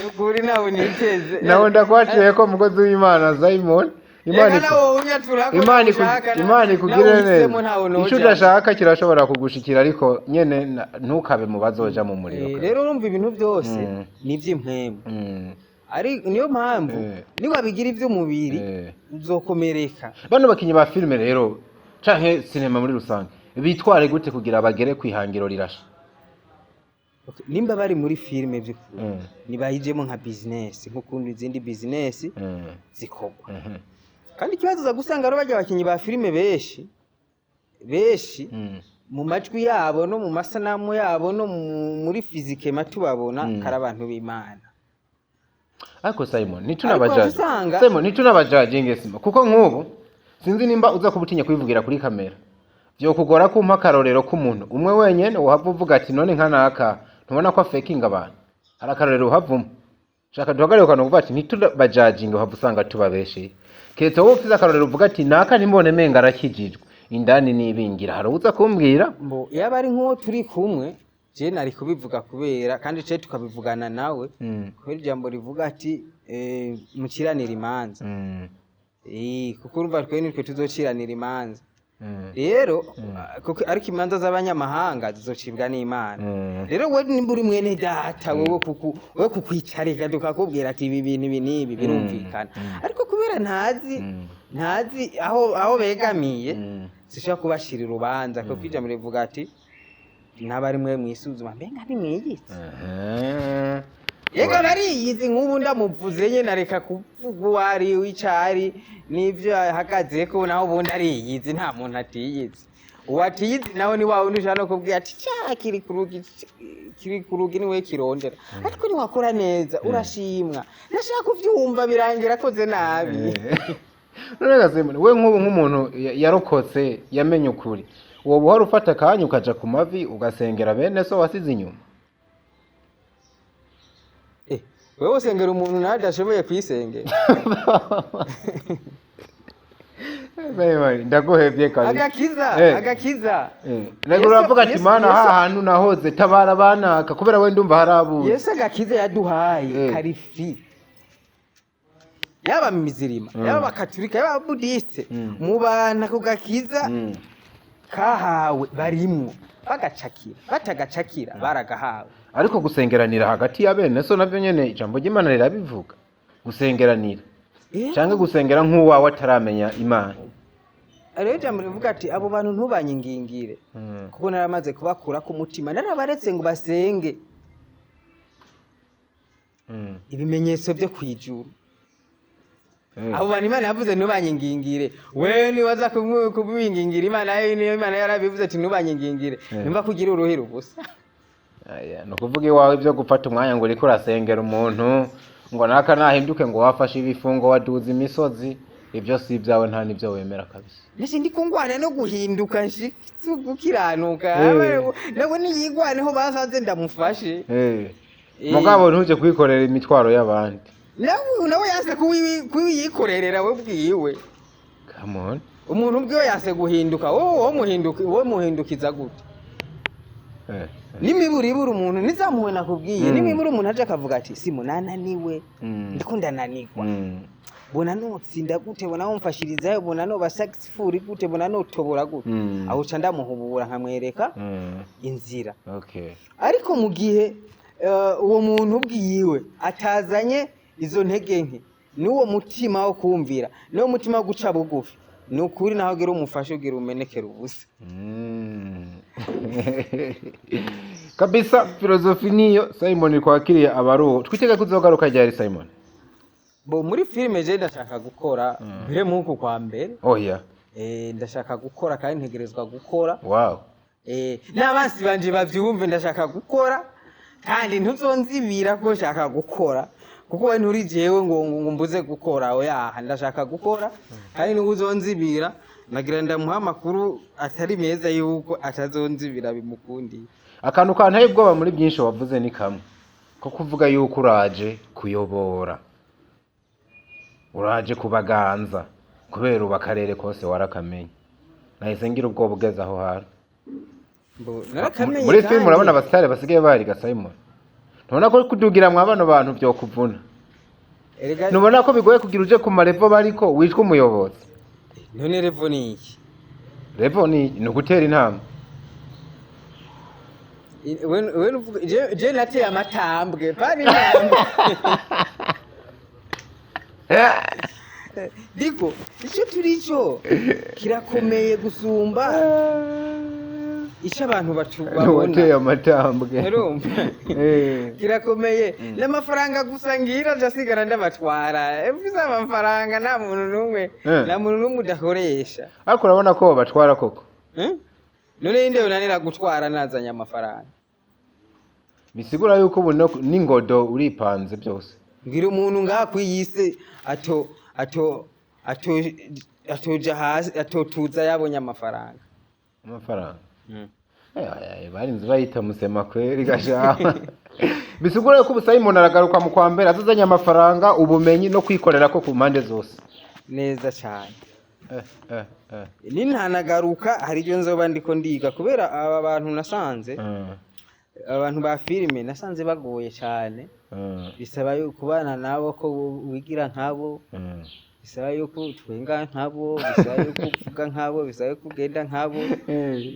Nukuri nawe niteze. Nawe ndakwaciye ko mukozi w'Imana Simon, Imana Reka nawe unyatura ko ushaka, Imana ikugirire nawe neza. uhisemo ntawe Ico noja. udashaka kirashobora kugushikira, ariko nyene ntukabe mu bazoja mu muriro. Rero urumva ibintu byose ni iby'impwemu. Ari niyo mpamvu niwabigira iby'umubiri uzokomereka. Bano bakinyi ba filime rero canke sinema muri rusange bitware gute kugira bagere kwihangiro rirasha? Okay, nimba bari muri filime by'ukuri nibayijemo nka business nk'ukuntu izindi business zikorwa. Kandi ikibazo uza gusanga ari bajya abakinyi ba filime benshi benshi mu majwi yabo no mu masanamu yabo no muri physique matubabona kari abantu b'Imana. Ariko Simon, Ariko ntitunabajaje. Simon, ntitunabajaje sima, kuko nk'ubu sinzi nimba uza kubutinya kubivugira kuri kamera, vyokugora kumpa akarorero k'umuntu umwe wenyene uhava uvuga ati none nka naka ntubona ko afekinga abantu? Hari akarorero uhavuma shaka duhagarare ukanu kuvuga ati ntitubajajinge, uhava usanga tubabesheye, keretse wowe ufise akarorero uvuga ati naka nimbone menga arakijijwe indani nibingira, hari uza kumbwira? Mbo yaba ari nk'uwo turi kumwe je nari kubivuga kubera kandi ce tukabivugana nawe kubera ijambo rivuga ati muciranire imanza. Kuko urumva twe nitwe tuzociranira imanza. Rero kuko ariko imanza z'abanyamahanga zizocibwa n'Imana. Rero we nimba uri mwene data, wewe kuku we kukwicarika tukakubwira ati ibi bintu ibi n'ibi birumvikana, ariko kubera ntazi ntazi aho begamiye, sishobora kubashira urubanza, kuko ijambo rivuga ati ntaba ari mwe mwisuzuma, mbenga ntimwiyitse. Yega bariyizi. Nk'ubu ndamuvuze nyene, areka kuvuga uwo ari, ico ari n'ivyo ahagazeko, naho ubundi ariyizi. Nta muntu atiyizi. Uwo atiyizi nawe ni wa wundi ushobora no kubwira ati ca kiri ku rugi, kiri ku rugi niwe kirondera, ariko niwakora neza urashimwa. Ndashaka kuvyumva birangira akoze nabi. None Simoni, we nk'ubu nk'umuntu yarokotse, yamenye ukuri, woba uhora ufata akanya ukaja ku mavi ugasengera bene so wasize inyuma? Wewe usengera umuntu nawe adashoboye kwisengera? Simoni, ndaguhevye kabisa. Agakiza, agakiza. Rego uravuga ati Mana, Yesu- ha hantu nahoze, tabara banaka, kubera we ndumva harabuze. Yesu agakiza yaduhaye kari free, yaba mizirima, yaba abakaturika, yaba ababudiste, mu bantu ako gakiza kahawe barimwo, bagacakira batagacakira, baragahawe. Ariko gusengeranira hagati ya bene so navyo nyene ijambo ry'Imana rirabivuga, gusengeranira canke gusengera nk'uwawe ataramenya Imana. Rero ijambo rivuga ati abo bantu ntubanyingingire, kuko naramaze kubakura ku mutima, narabaretse ngo basenge ibimenyetso byo kwijuru. Abo bantu Imana yavuze ntubanyingingire, we niwaza kubingingira Imana yo, niyo Imana yarabivuze ati ntubanyingingire, nimba kugira uruhira ubusa. Aya, ni ukuvuga iwawe ibyo gufata umwanya ngo uriko urasengera umuntu ngo naka nahinduke, ngo wafashe ibifungo, waduza imisozi, ibyo si ibyawe, nta n'ibyo wemera kabisa. Nese ndi kungwana no guhinduka nshitse gukiranuka, nawe niyigwaneho basanze ndamufashe. Mugabo ntuje kwikorera imitwaro y'abandi. Nawe yanse kuwiyikorerera we bwiwe. Come on. Umuntu ubwiwe yanse guhinduka, wowe muhindukiza gute? N'imiburiburi umuntu nizamuwe nakubwiye, n'imiburi umuntu aje akavuga ati Simo nananiwe, ndiko ndananigwa, bona notsinda gute, bona womfashirizayo, bona noba successful gute, bona notobora gute, aho uca ndamuhubura nkamwereka inzira. Ariko mu gihe uwo muntu ubwiwe atazanye izo ntege nke n'uwo mutima wo kumvira n'uwo mutima wo guca bugufi, ni ukuri naho ugira umufashe ugira umenekera ubusa. Kabisa, filozofi niyo Simon kwakiriye abaruwo. Twitege kuzogaruka ryari, Simon? Bo muri filime je ndashaka gukora mbere muku kwa mbere. Oya. Ndashaka gukora kandi ntegerezwa gukora. Wow. N'abansi banje bavyumve, ndashaka gukora kandi ntuzonzibira ko nshaka gukora, kuko we nturi jewe ngo mbuze gukora. Oya, ndashaka gukora kandi n'uzonzibira nagira ndamuha amakuru atari meza yuko atazonzibira bimukundiye. Akantu kanteye ubwoba muri byinshi wavuze ni kamwe ko kuvuga yuko uraje kuyobora, uraje kubaganza, kubera ubu akarere kose warakamenya. Nahise ngira ubwoba ugeze aho hantu. Mbo, narakamenye. Muri filime Kandi urabona abasitari basigaye bariga. Simon, ntubona ko kudugira mwa bano bantu byokuvuna? Erega Ntubona ko bigoye kugira uje ku ma level bariko witwa umuyobozi? None level ni iki? Level ni ugutera intambwe. We nuvuga je nateye amatambwe pani intambwe. Diko icyo turi cyo kirakomeye gusumba icyo abantu babona. Wateye amatambwe. Urumva? Kirakomeye n'amafaranga gusa ngira ndasigara ndabatwara. Mfise amafaranga, nta muntu n'umwe, nta muntu n'umwe udakoresha. Ariko urabona ko babatwara koko? Eh? None inde unanira gutwara nazanye amafaranga? Bisigura yuko ubu n'ingodo uripanze byose. Ngira umuntu ngaha kwiyisi ato ato ato atoja hasi, atotuza yabonye amafaranga. Amafaranga. Barinze bayita musema kweri gashaha. Bisigura yuko ubu Simon aragaruka mu kwa mbere azazanye amafaranga, ubumenyi no kwikorera ko ku mpande zose. Neza cyane. Eh. Nintanagaruka hari ibyo nzoba ndiko ndiga, kubera aba bantu nasanze, abantu ba filime nasanze bagoye cyane. Bisaba yuko kubana nabo ko wigira nkabo, bisaba yuko utwenga nkabo, bisaba yuko uvuga. uvuga nk'abo, bisabe ko ugenda nk'abo,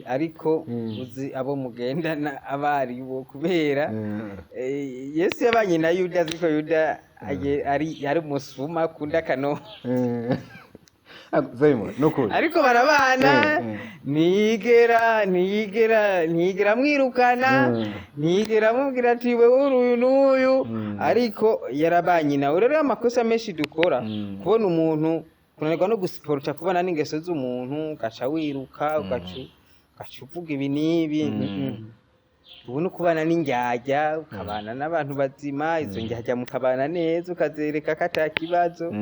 ariko uzi abo mugendana abari bo, kubera Yesu yabanye na Yuda azi ko Yuda ari umusuma, akunda akano. Simon, nukuri. Ariko barabana. Ntiyigera amwirukana, ntiyigera amubwira ati wewe uri uyu n'uyu, ariko yarabanye nawe. Rero amakosa menshi dukora, kubona umuntu, kunanirwa no gusiporuta kubona n'ingeso z'umuntu, ugaca wiruka, ugaca uvuga ibi n'ibi. Ubu ni ukubana n'indyarya, ukabana n'abantu bazima, izo ndyarya mukabana neza, ukazereka ko ata kibazo.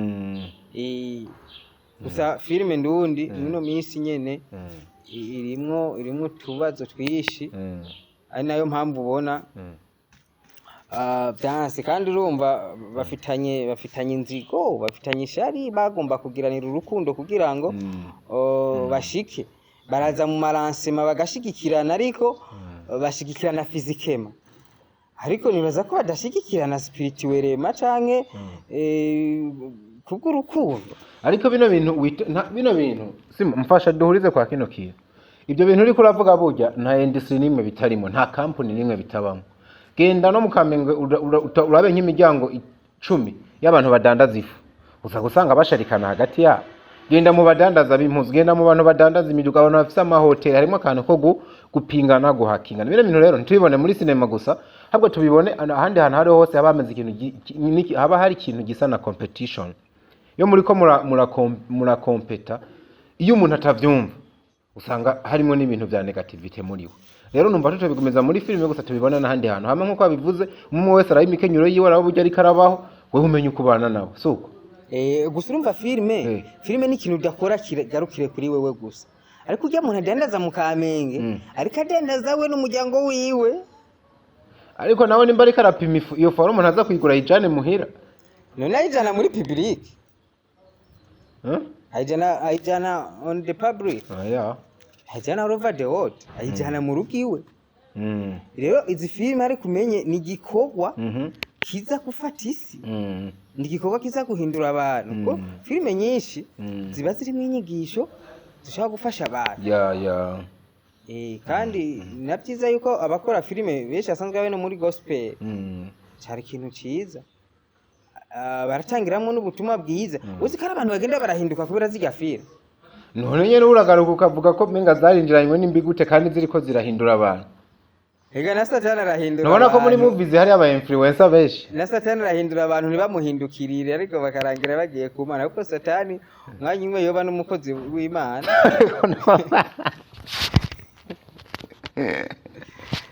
Gusa filime ndundi mwino minsi nyene irimwo utubazo twishi, ari nayo mpamvu ubona vyanse. Kandi urumva bafitanye inzigo, bafitanye ishari, bagomba kugiranira urukundo kugira ngo bashike baraza mu maransema bagashigikirana, ariko bashigikirana physiquement, ariko nibaza ko badashigikirana spirituellement canke kubw'urukundo. Ariko bino bintu bino bintu, Simon, mfasha duhurize kwa kino kintu. Ibyo bintu uriko uravuga, burya nta industry n'imwe bitarimo, nta company n'imwe bitabamo. Genda no mu Kamenge, urabe nk'imiryango 10 y'abantu badandaza ifu, uza gusanga basharikana hagati yabo. Genda mu badandaza b'impuzu, genda mu bantu badandaza imiduga, abantu bafise amahoteli, harimo akantu ko gupingana, guhakingana. Bino bintu rero ntitubibone muri sinema gusa, ahubwo tubibone ahandi hantu hariho hose haba hameze ikintu haba hari ikintu gisa na competition. Iyo muriko murakompeta, iyo umuntu atavyumva, usanga harimo n'ibintu vya négativité muri we. Rero numva tutabigumeza muri filime gusa, tubibona n'ahandi hantu hamwe. Nk'uko babivuze, umwe wese araba imikenyero yiwe, araba uburyo ariko arabaho, wewe umenye uko ubana nawe, suko? Gusa urumva filime, filime ni ikintu udakora kigarukire kuri wewe gusa, ariko ujya muntu adandaza mu Kamenge, ariko adandaza we n'umuryango wiwe. Ariko nawe nimba ariko arapima ifu, iyo fu hari umuntu aza kuyigura ayijane muhira? None ayijana muri public? Huh? Ayijana on the public? Oya. Ayijana all over the world? Ayijana mu rugo iwe? Rero izi filime, ariko umenye ni igikorwa kiza gufata isi, ni igikorwa kiza guhindura abantu, kuko filime nyinshi ziba zirimo inyigisho zishobora gufasha abantu. Ya. Kandi na byiza yuko abakora filime benshi basanzwe bari no muri gospel, cyari ikintu ciza. Baratangiramwo n'ubutumwa bwiza. Uzi ko ari abantu bagenda barahinduka kubera zirya filime. None nyene uragaruka ukavuga ko menga zarinjiranywe n'imbigute, kandi ziriko zirahindura abantu. Ega na Satani arahindura Nubona ko muri abantu. movies hari aba influencer benshi. Na Satani arahindura abantu ntibamuhindukirire, ariko bakarangira bagiye ku Mana, kuko Satani umwanya umwe yoba n'umukozi w'Imana.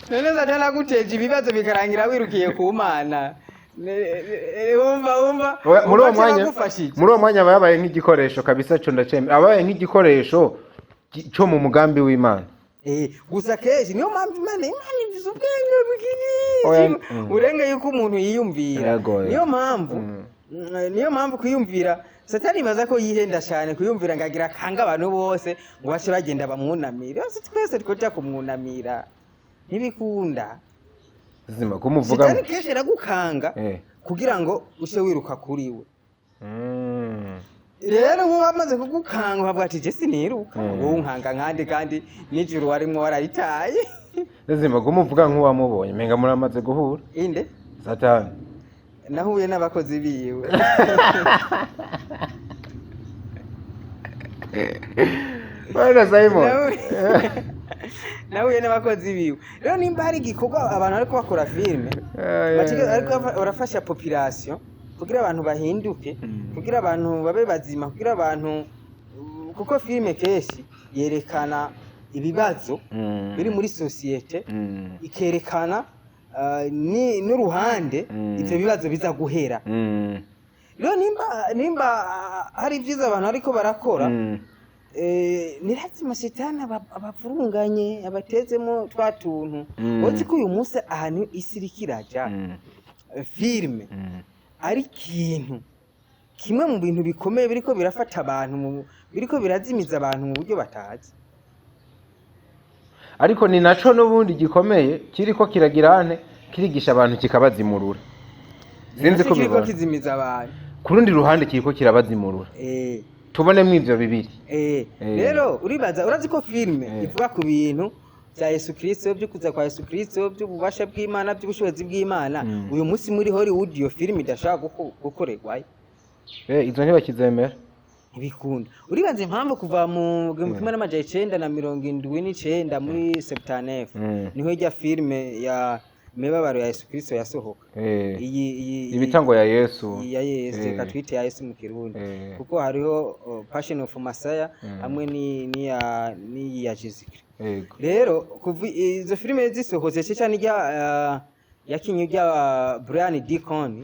None Satani aguteje ibibazo bikarangira wirukiye ku Mana, wumva Oya, muri uwo wumva mwanya kiragufashije. Muri uwo mwanya aba yabaye nk'igikoresho kabisa, co ndacemera, aba yabaye nk'igikoresho co mu mugambi w'Imana. Gusa kenshi niyo mpamvu Imana ifise ubwenge Oya, bwinshi burenga yuko umuntu yiyumvira. Yego, Niyo mpamvu kwiyumvira, Satani ibaza ko yihenda cyane kwiyumvira ngo agira akanga abantu bose ngo bace bagenda bamwunamire. Yose twese twoja kumwunamira, ntibikunda. Zima kumuvuga. Satani kenshi aragukanga kugira ngo uce wiruka kuri we. Rero ubu bamaze kugukanga, bavuga ati je siniruka, wowe unkanga nkandi kandi nijoro warimwo wararitaye. Zima kumuvuga nk'uwamubonye, menga muramaze guhura. Inde? Satani. Nahuye n'abakozi biwe. Bwana Simon. Nahuye n'abakozi biwe. Rero nimba hari igikorwa abantu ariko bakora filime, ariko barafasha population kugira abantu bahinduke, kugira abantu babe bazima, kugira abantu, kuko filime kenshi yerekana ibibazo biri muri sosiyete, ikerekana n'uruhande ivyo bibazo biza guhera. Rero nimba hari ibyiza abantu ariko barakora, ni lazima Shetani abavurunganye, abatezemo twa tuntu. Uzi ko uyu munsi ahantu isi iriko iraja, filime ari ikintu kimwe mu bintu bikomeye biriko birafata abantu, biriko birazimiza abantu mu buryo batazi. Ariko ni naco n'ubundi gikomeye kiriko kiragira ane, kirigisha abantu kikabazimurura, sinzi ko Naco kiriko bibona. kizimiza abantu. Ku rundi ruhande kiriko kirabazimurura. Tubonemo ivyo bibiri. Rero uribaza, urazi ko filime ivuga ku bintu bya Yesu Kristo, byo kuza kwa Yesu Kristo, by'ububasha bw'Imana, by'ubushobozi bw'Imana, uyu munsi muri Hollywood iyo filime idashobora gukorerwayo. Izo ntibakizemera. Ntibikunda. Uribaza impamvu kuva mu 1979 muri 79 niho ijya filime ya imibabaro ya Yesu Kristo yasohoka. Iyi Ibitango ya Yesu. Ya Yesu, reka twite ya Yesu mu Kirundi, kuko hariho Passion of Messiah hamwe n'iyi ya Jesus Christ. Rero kuva izo filime zisohotse, cyane ijya yakinye ujya Brian Deacon,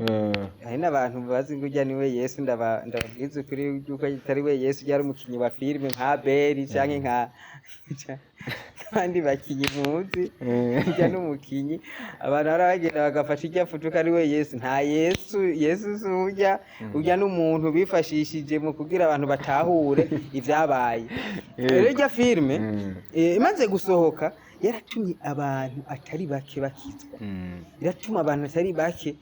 hari n'abantu bazi ngo ujya niwe Yesu. Ndababwiza ukuri yuko atari we Yesu, ujya ari umukinyi wa filime nka Beli canke nka abandi bakinyi muzi. Ujya n'umukinyi, abantu bari bagenda bagafasha ijya foto ko ari we Yesu. Nta Yesu, Yesu si ujya, ujya n'umuntu bifashishije mu kugira abantu batahure ivyabaye. Rero ijya filime imaze gusohoka yaratumye abantu atari bake bakizwa, iratuma abantu atari bake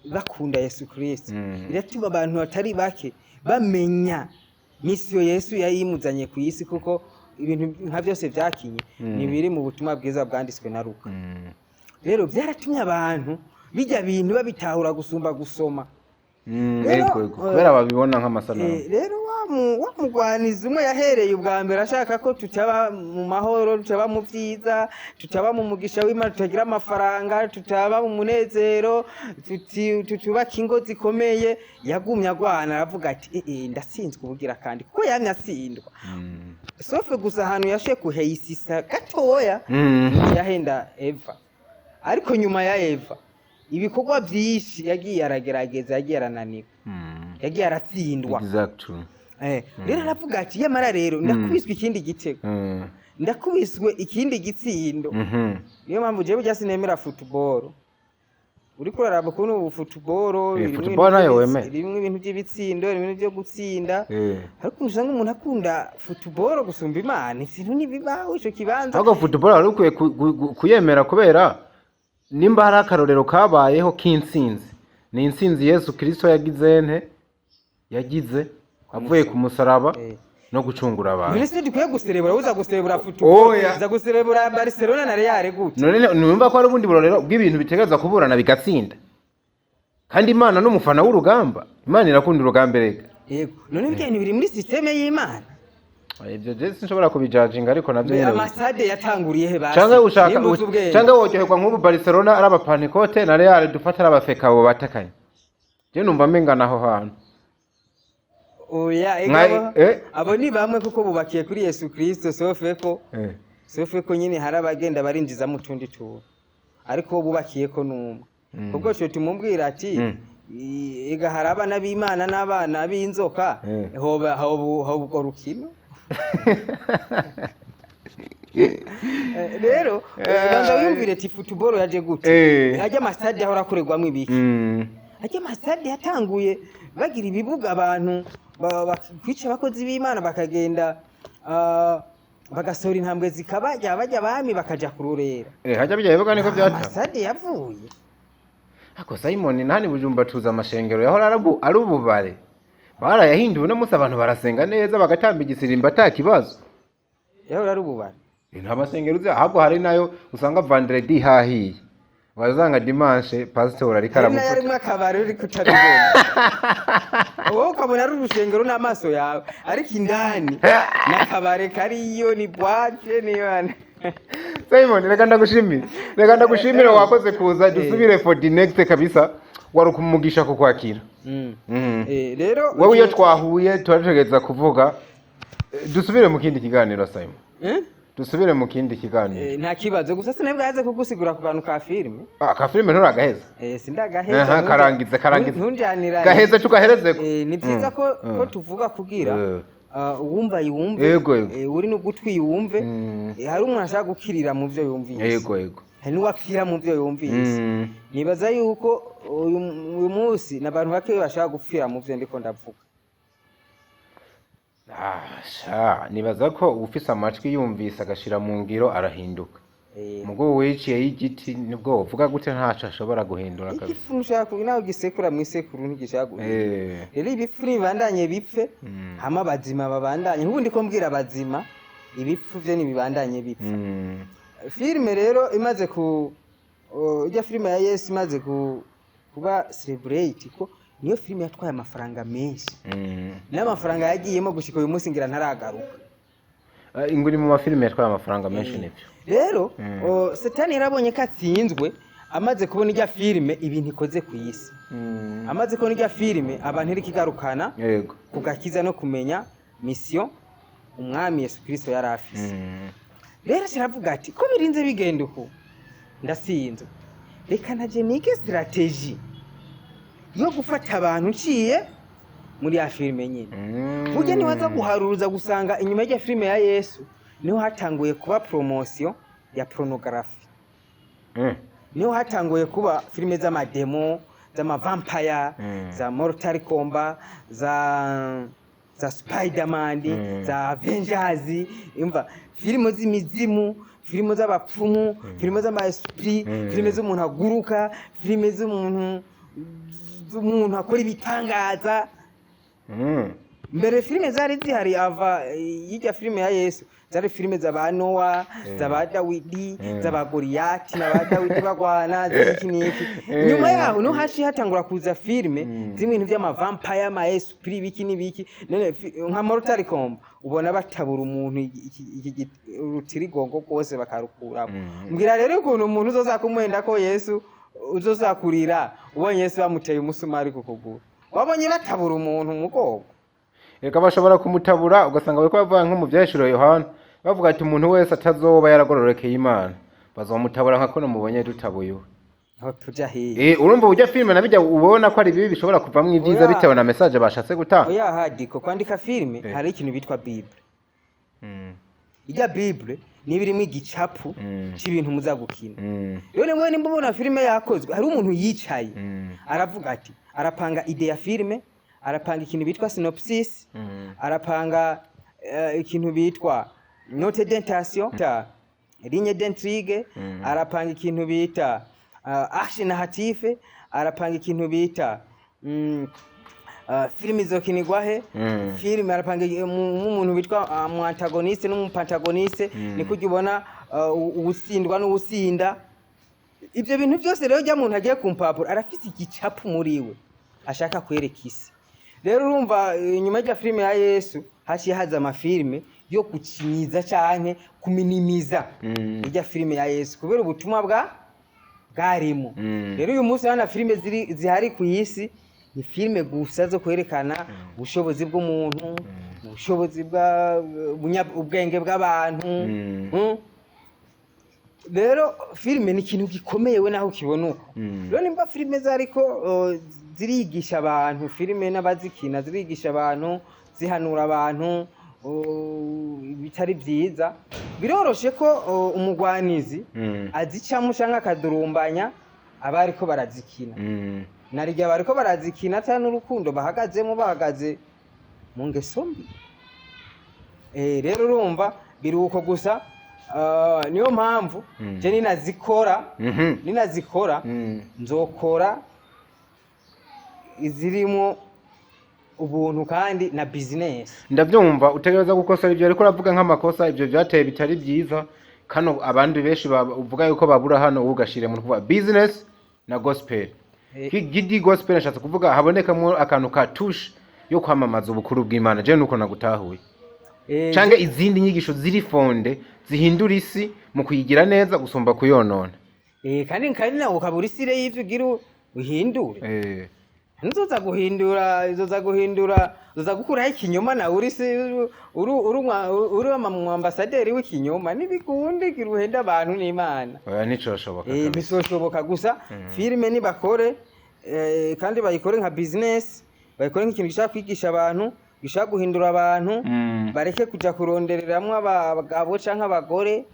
bakunda Yesu Kristo, iratuma abantu atari bake bamenya mission Yesu yayimuzanye ku isi, kuko ibintu nka byose byakinye ni biri mu butumwa bwiza bwanditswe na Luka. Rero byaratumye abantu bijya bintu babitahura gusumba gusoma. Rero, Ego, ego. Kubera babibona nk'amasanamu. Rero wa mugwanizi umwe yahereye ubwa mbere ashaka ko tutaba mu mahoro, tutaba mu byiza, tutaba mu mugisha w'Imana, tutagira amafaranga, tutaba mu munezero, tutubaka ingo zikomeye, yagumye agwana, aravuga ati: "Eh, eh, ndatsinzwe ubugira kandi," kuko yamye atsindwa, sauf gusa ahantu yashoboye kuheyisisa gatoya yahenda Eva. Ariko nyuma ya Eva ibikorwa byinshi yagiye aragerageza, yagiye arananirwa, yagiye aratsindwa. Rero aravuga ati: "Yamara rero ndakubiswe ikindi gitego, ndakubiswe ikindi gitsindo." Niyo mpamvu jewe burya sinemera football. Uriko uraraba ukuntu ubu football irimwo Football ibintu nayo wemera? Irimwo ibintu by'ibitsindo, irimwo ibintu byo gutsinda, ariko usanga umuntu akunda football gusumba Imana. Ibintu ntibibaho ico kibanza. Ahubwo football wari ukwiye kuyemera, kubera nimba hari akarorero kabayeho k'intsinzi, ni intsinzi Yesu Kristo yagize nte, yagize avuye ku musaraba no gucungura abantu. None se dukwiye guserebura? Uza guserebura football, Oya. uza guserebura Barcelona na Real gute? None niyumva ko hari ubundi burorero bw'ibintu bitegereza kuburana bigatsinda, kandi Imana n'umufana w'urugamba, Imana irakunda urugamba erega. Yego, none ibyo bintu biri muri système y'Imana? Ibyo je sinshobora kubijajinga, ariko navyo nyene Amasade yatanguriye he basi? Canke ushaka Nimba uzi ubwenge. Canke woryoherwa nk'ubu Barcelona ari abapantekote na Real dufata ari abafekabo batakanye. Je numva mengana aho hantu. Oya, ega abo ni bamwe kuko bubakiye kuri Yesu Kristo, sauf ko sauf ko nyine hari abagenda barinjizamo utundi tuntu, ariko bubakiye ko numwe, ubwo cyo tumubwira ati: "Ega hari abana b'Imana n'abana b'inzoka." Hoba hoba urwo rukino. Rero banza wiyumvire ati football yaje gute? Hajya amasitade ahora akorerwamo ibiki? Hajya amasitade yatanguye bagira ibibuga abantu kwica abakozi b'Imana, bakagenda bagasohora intambwe zikabajya bajya abami bakaja kurorera. Hajya bijya bibuga niko byata. Amasitade yavuye. Ako Simon, ntani Bujumba tuza amashengero yahora ari ububare, barayahinduwe, uno munsi abantu barasenga neza, bagatamba igisirimba ata kibazo. Yahora ari ububare? Nta masengero uzi, ahubwo hari nayo usanga vendredi hahiye, wazanga dimanche pastor ariko Hari n'ayo aramufata. Arimwo akabari uri kutabibona, wowe ukabona ari urusengero n'amaso yawe, ariko indani n'akabare kariyo, ni boîte, niyo. Simon, reka ndagushimire, wakoze kuza. Dusubire for the next kabisa, wari ukumugisha kukwakira. Rero Wowe iyo twahuye turategereza kuvuga. Dusubire mu kindi kiganiro, Simon. Eh? Dusubire mu kindi kiganiro. Nta kibazo, gusa sinabwaze kugusigura ku kantu ka filime. Ah, ka filime nturagaheza? Sindagaheza. Aha, karangize, karangize. Ntunjanirane. Gaheze tugaherezeko. Ni byiza ko tuvuga kugira uwumva yumve, Yego. Uri n'ugutwi yumve. Hari umuntu ashaka gukirira mu byo yumvise, Yego. hari n'uwapfira mu byo yumvise. Nibaza yuko uyu munsi n'abantu bake bashaka gupfira mu byo ndiko ndavuga. Ah, sha, nibaza ko ufise amatwi yumvise agashira mu ngiro arahinduka. Mugo wiciye y'igiti nibwo wovuga gute, ntaco ashobora guhindura kabisa. Igifu ntushaka nawe gisekura mu isekuru ntigishaka guhindura. Rero ibipfu nibibandanye bipfe, hama abazima babandanye. Ubundi ko mbwira abazima, ibipfu vyo ntibibandanye bipfa. Filime rero imaze ku ijya filime ya Yesu imaze kuba celebrate, ko niyo filime yatwaye amafaranga menshi, n'amafaranga yagiyemo gushika uyu munsi ngira ntaragaruka. Ah, inguri mu mafilime yatwaye amafaranga menshi, nivyo. Rero Satani yarabonye ko atsinzwe, amaze kubona ijya filime ibintu ikoze ku isi, amaze kubona ijya filime abantu iriko igarukana ku gakiza no kumenya mission umwami Yesu Kristo yari afise. Rero kiravuga ati ko birinze bigenda uku, ndasinzwe, reka naje nige stratégie yo gufata abantu nciye muri ya filime nyine. Burya niwaza guharuza gusanga inyuma y'irya filime ya Yesu niho hatanguye kuba promotion ya pornography, niho hatanguye kuba filime z'amademo, z'amavampire, za Mortal Kombat, za Spiderman, za Avengers, imva filime z'imizimu, filime z'abapfumu, filime z'ama esprit, filime z'umuntu aguruka, filime z'umuntu akora ibitangaza. Mbere filime zari zihari ava y'irya filime ya Yesu zari filime z'aba Nowa, z'aba Dawidi, z'aba Goliyati n'aba Dawidi bagwana, z'iki n'iki. Nyuma yaho niho haciye hatangura kuza filime z'ibintu vy'amavampire, ama esprit, biki n'ibiki. None nka Mortal Kombat ubona batabura umuntu urutirigongo rwose bakarukuramo. Mbwira rero ukuntu umuntu uzoza kumwenda ko Yesu uzozakurira ubonye Yesu bamuteye umusumari ku kuguru, wabonye batabura umuntu umugongo. Reka, bashobora kumutabura, ugasanga bariko bavuga nko mu vyahishuriwe Yohana, bavuga ati umuntu wese atazoba yaragororokeye Imana bazomutabura nka kuno mubonye dutabuye uwe. Aho tuja hehe? Urumva uburyo filime nabijya ubona ko ari bibi bishobora kuvamwo ivyiza Oya. bitewe na message bashatse gutanga. Oya, hadiko kwandika filime hari ikintu bitwa bible. Ijya bible niba irimo igicapu c'ibintu muza gukina. Rero nimwe nimba ubona filime yakozwe, hari umuntu yicaye aravuga ati arapanga idée ya filime, arapanga ikintu bitwa synopsis, arapanga ikintu bitwa note d'intention, ta ligne d'intrigue, arapanga ikintu bita action narrative, arapanga ikintu bita filime izokinirwa he, filime arapanga nk'umuntu witwa mu antagoniste n'umupantagoniste, niko ujya ubona uwutsindwa n'uwutsinda. Ibyo bintu byose rero jya muntu agiye ku mpapuro arafise igicapu muri we ashaka kwereka isi. Rero urumva inyuma y'irya filime ya Yesu haciye haza amafilime yo gukinyiza canke kuminimiza irya filime ya Yesu kubera ubutumwa bwarimo. Rero uyu munsi hano filime ziri zihari ku isi ni filime gusa zo kwerekana ubushobozi bw'umuntu, ubushobozi bwa ubwenge bw'abantu. Rero filime ni ikintu gikomeye we naho ukibona uko. Rero nimba filime zariko zirigisha abantu, filime n'abazikina zirigisha abantu, zihanura abantu bitari byiza, biroroshe ko umugwanizi azicamo canke akadurumbanya abariko barazikina. Narirya bariko barazikina ata n'urukundo bahagazemo, bahagaze mu ngeso mbi. Rero urumva biruko gusa, niyo mpamvu je ninazikora, ninazikora nzokora izirimo ubuntu kandi na business. Ndabyumva, utegereza gukosora ibyo ariko uravuga nk'amakosa, ibyo byateye bitari byiza kano abandi benshi uvuga yuko babura hano, wowe ugashire mu kuvuga business na gospel. Gidi gospel nashatse kuvuga habonekamo akantu ka touche yo kwamamaza ubukuru bw'Imana, je nuko nagutahuye, canke izindi nyigisho ziri fondées zihindura isi mu kuyigira neza gusumba kuyonona. Kandi nawe ukabura isire y'ivyo ugira uhindure. Ntuzoza guhindura, uzoza guhindura, uzoza gukuraho ikinyoma, nawe uri se uri mu ambasaderi w'ikinyoma, ntibikunde gira uhende abantu n'Imana. Oya, nticoshoboka kabisa. Ntizoshoboka gusa. Filime nibakore kandi bayikore nka business, bayikore nk'ikintu gishaka kwigisha abantu, gishaka guhindura abantu, bareke kuja kurondereramwo abagabo canke abagore.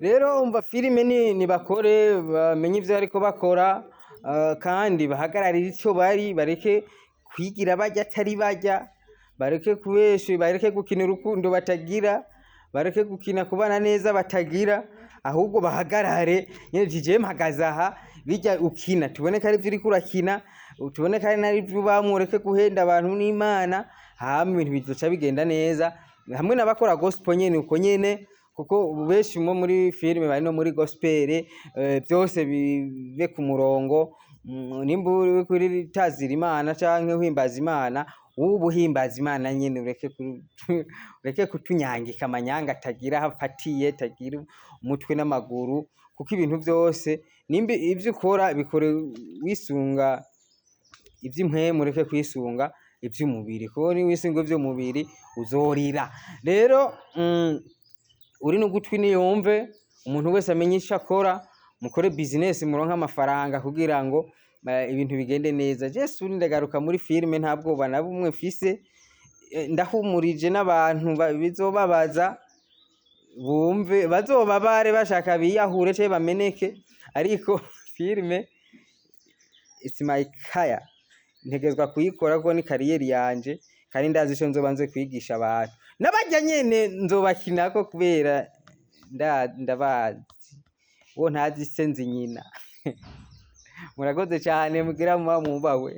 Rero umva, filime ni nibakore bamenye ivyo bariko bakora, kandi bahagararire ico bari, bareke kwigira barya atari barya, bareke kubesha, bareke gukina urukundo batagira, bareke gukina kubana neza batagira. Ahubwo bahagarare nyene, ati jewe mpagaze aha, bijya ukina tubone ko ari ivyo uriko urakina, tubone ko ari narivyo ubamwo, ureke guhenda abantu n'Imana, hama ibintu bizoca bigenda neza. Hamwe n'abakora gospel nyene uko nyene, kuko ubu benshi mo muri filime bari no muri gospel, byose bibe ku murongo. Nimba uri kuri tazira Imana canke uhimbaza Imana, wowe uhimbaza Imana nyene, ureke kutunyangika amanyanga atagira aho afatiye, atagira umutwe n'amaguru, kuko ibintu byose nimba ivyo ukora bikore wisunga ivy'impwemu, ureke kwisunga ivy'umubiri, kuko niwisunga ivy'umubiri uzorira. Rero uri n'ugutwi niyumve. Umuntu wese amenye ico akora, mukore business, muronke amafaranga kugira ngo ibintu bigende neza. Jesu ndagaruka muri filime, nta bwoba na bumwe mfise. Ndahumurije n'abantu bizobabaza, bumve bazobabare, bashaka biyahure canke bameneke, ariko filime it's my career, ntegerezwa kuyikora kuko ni carrière yanje, kandi ndazi ico nzoba nze kwigisha abantu. N'abarya nyene nzobakinako kubera ndabazi, uwo ntazi se nzi nyina. Murakoze cyane, mugira muba mwubahwe.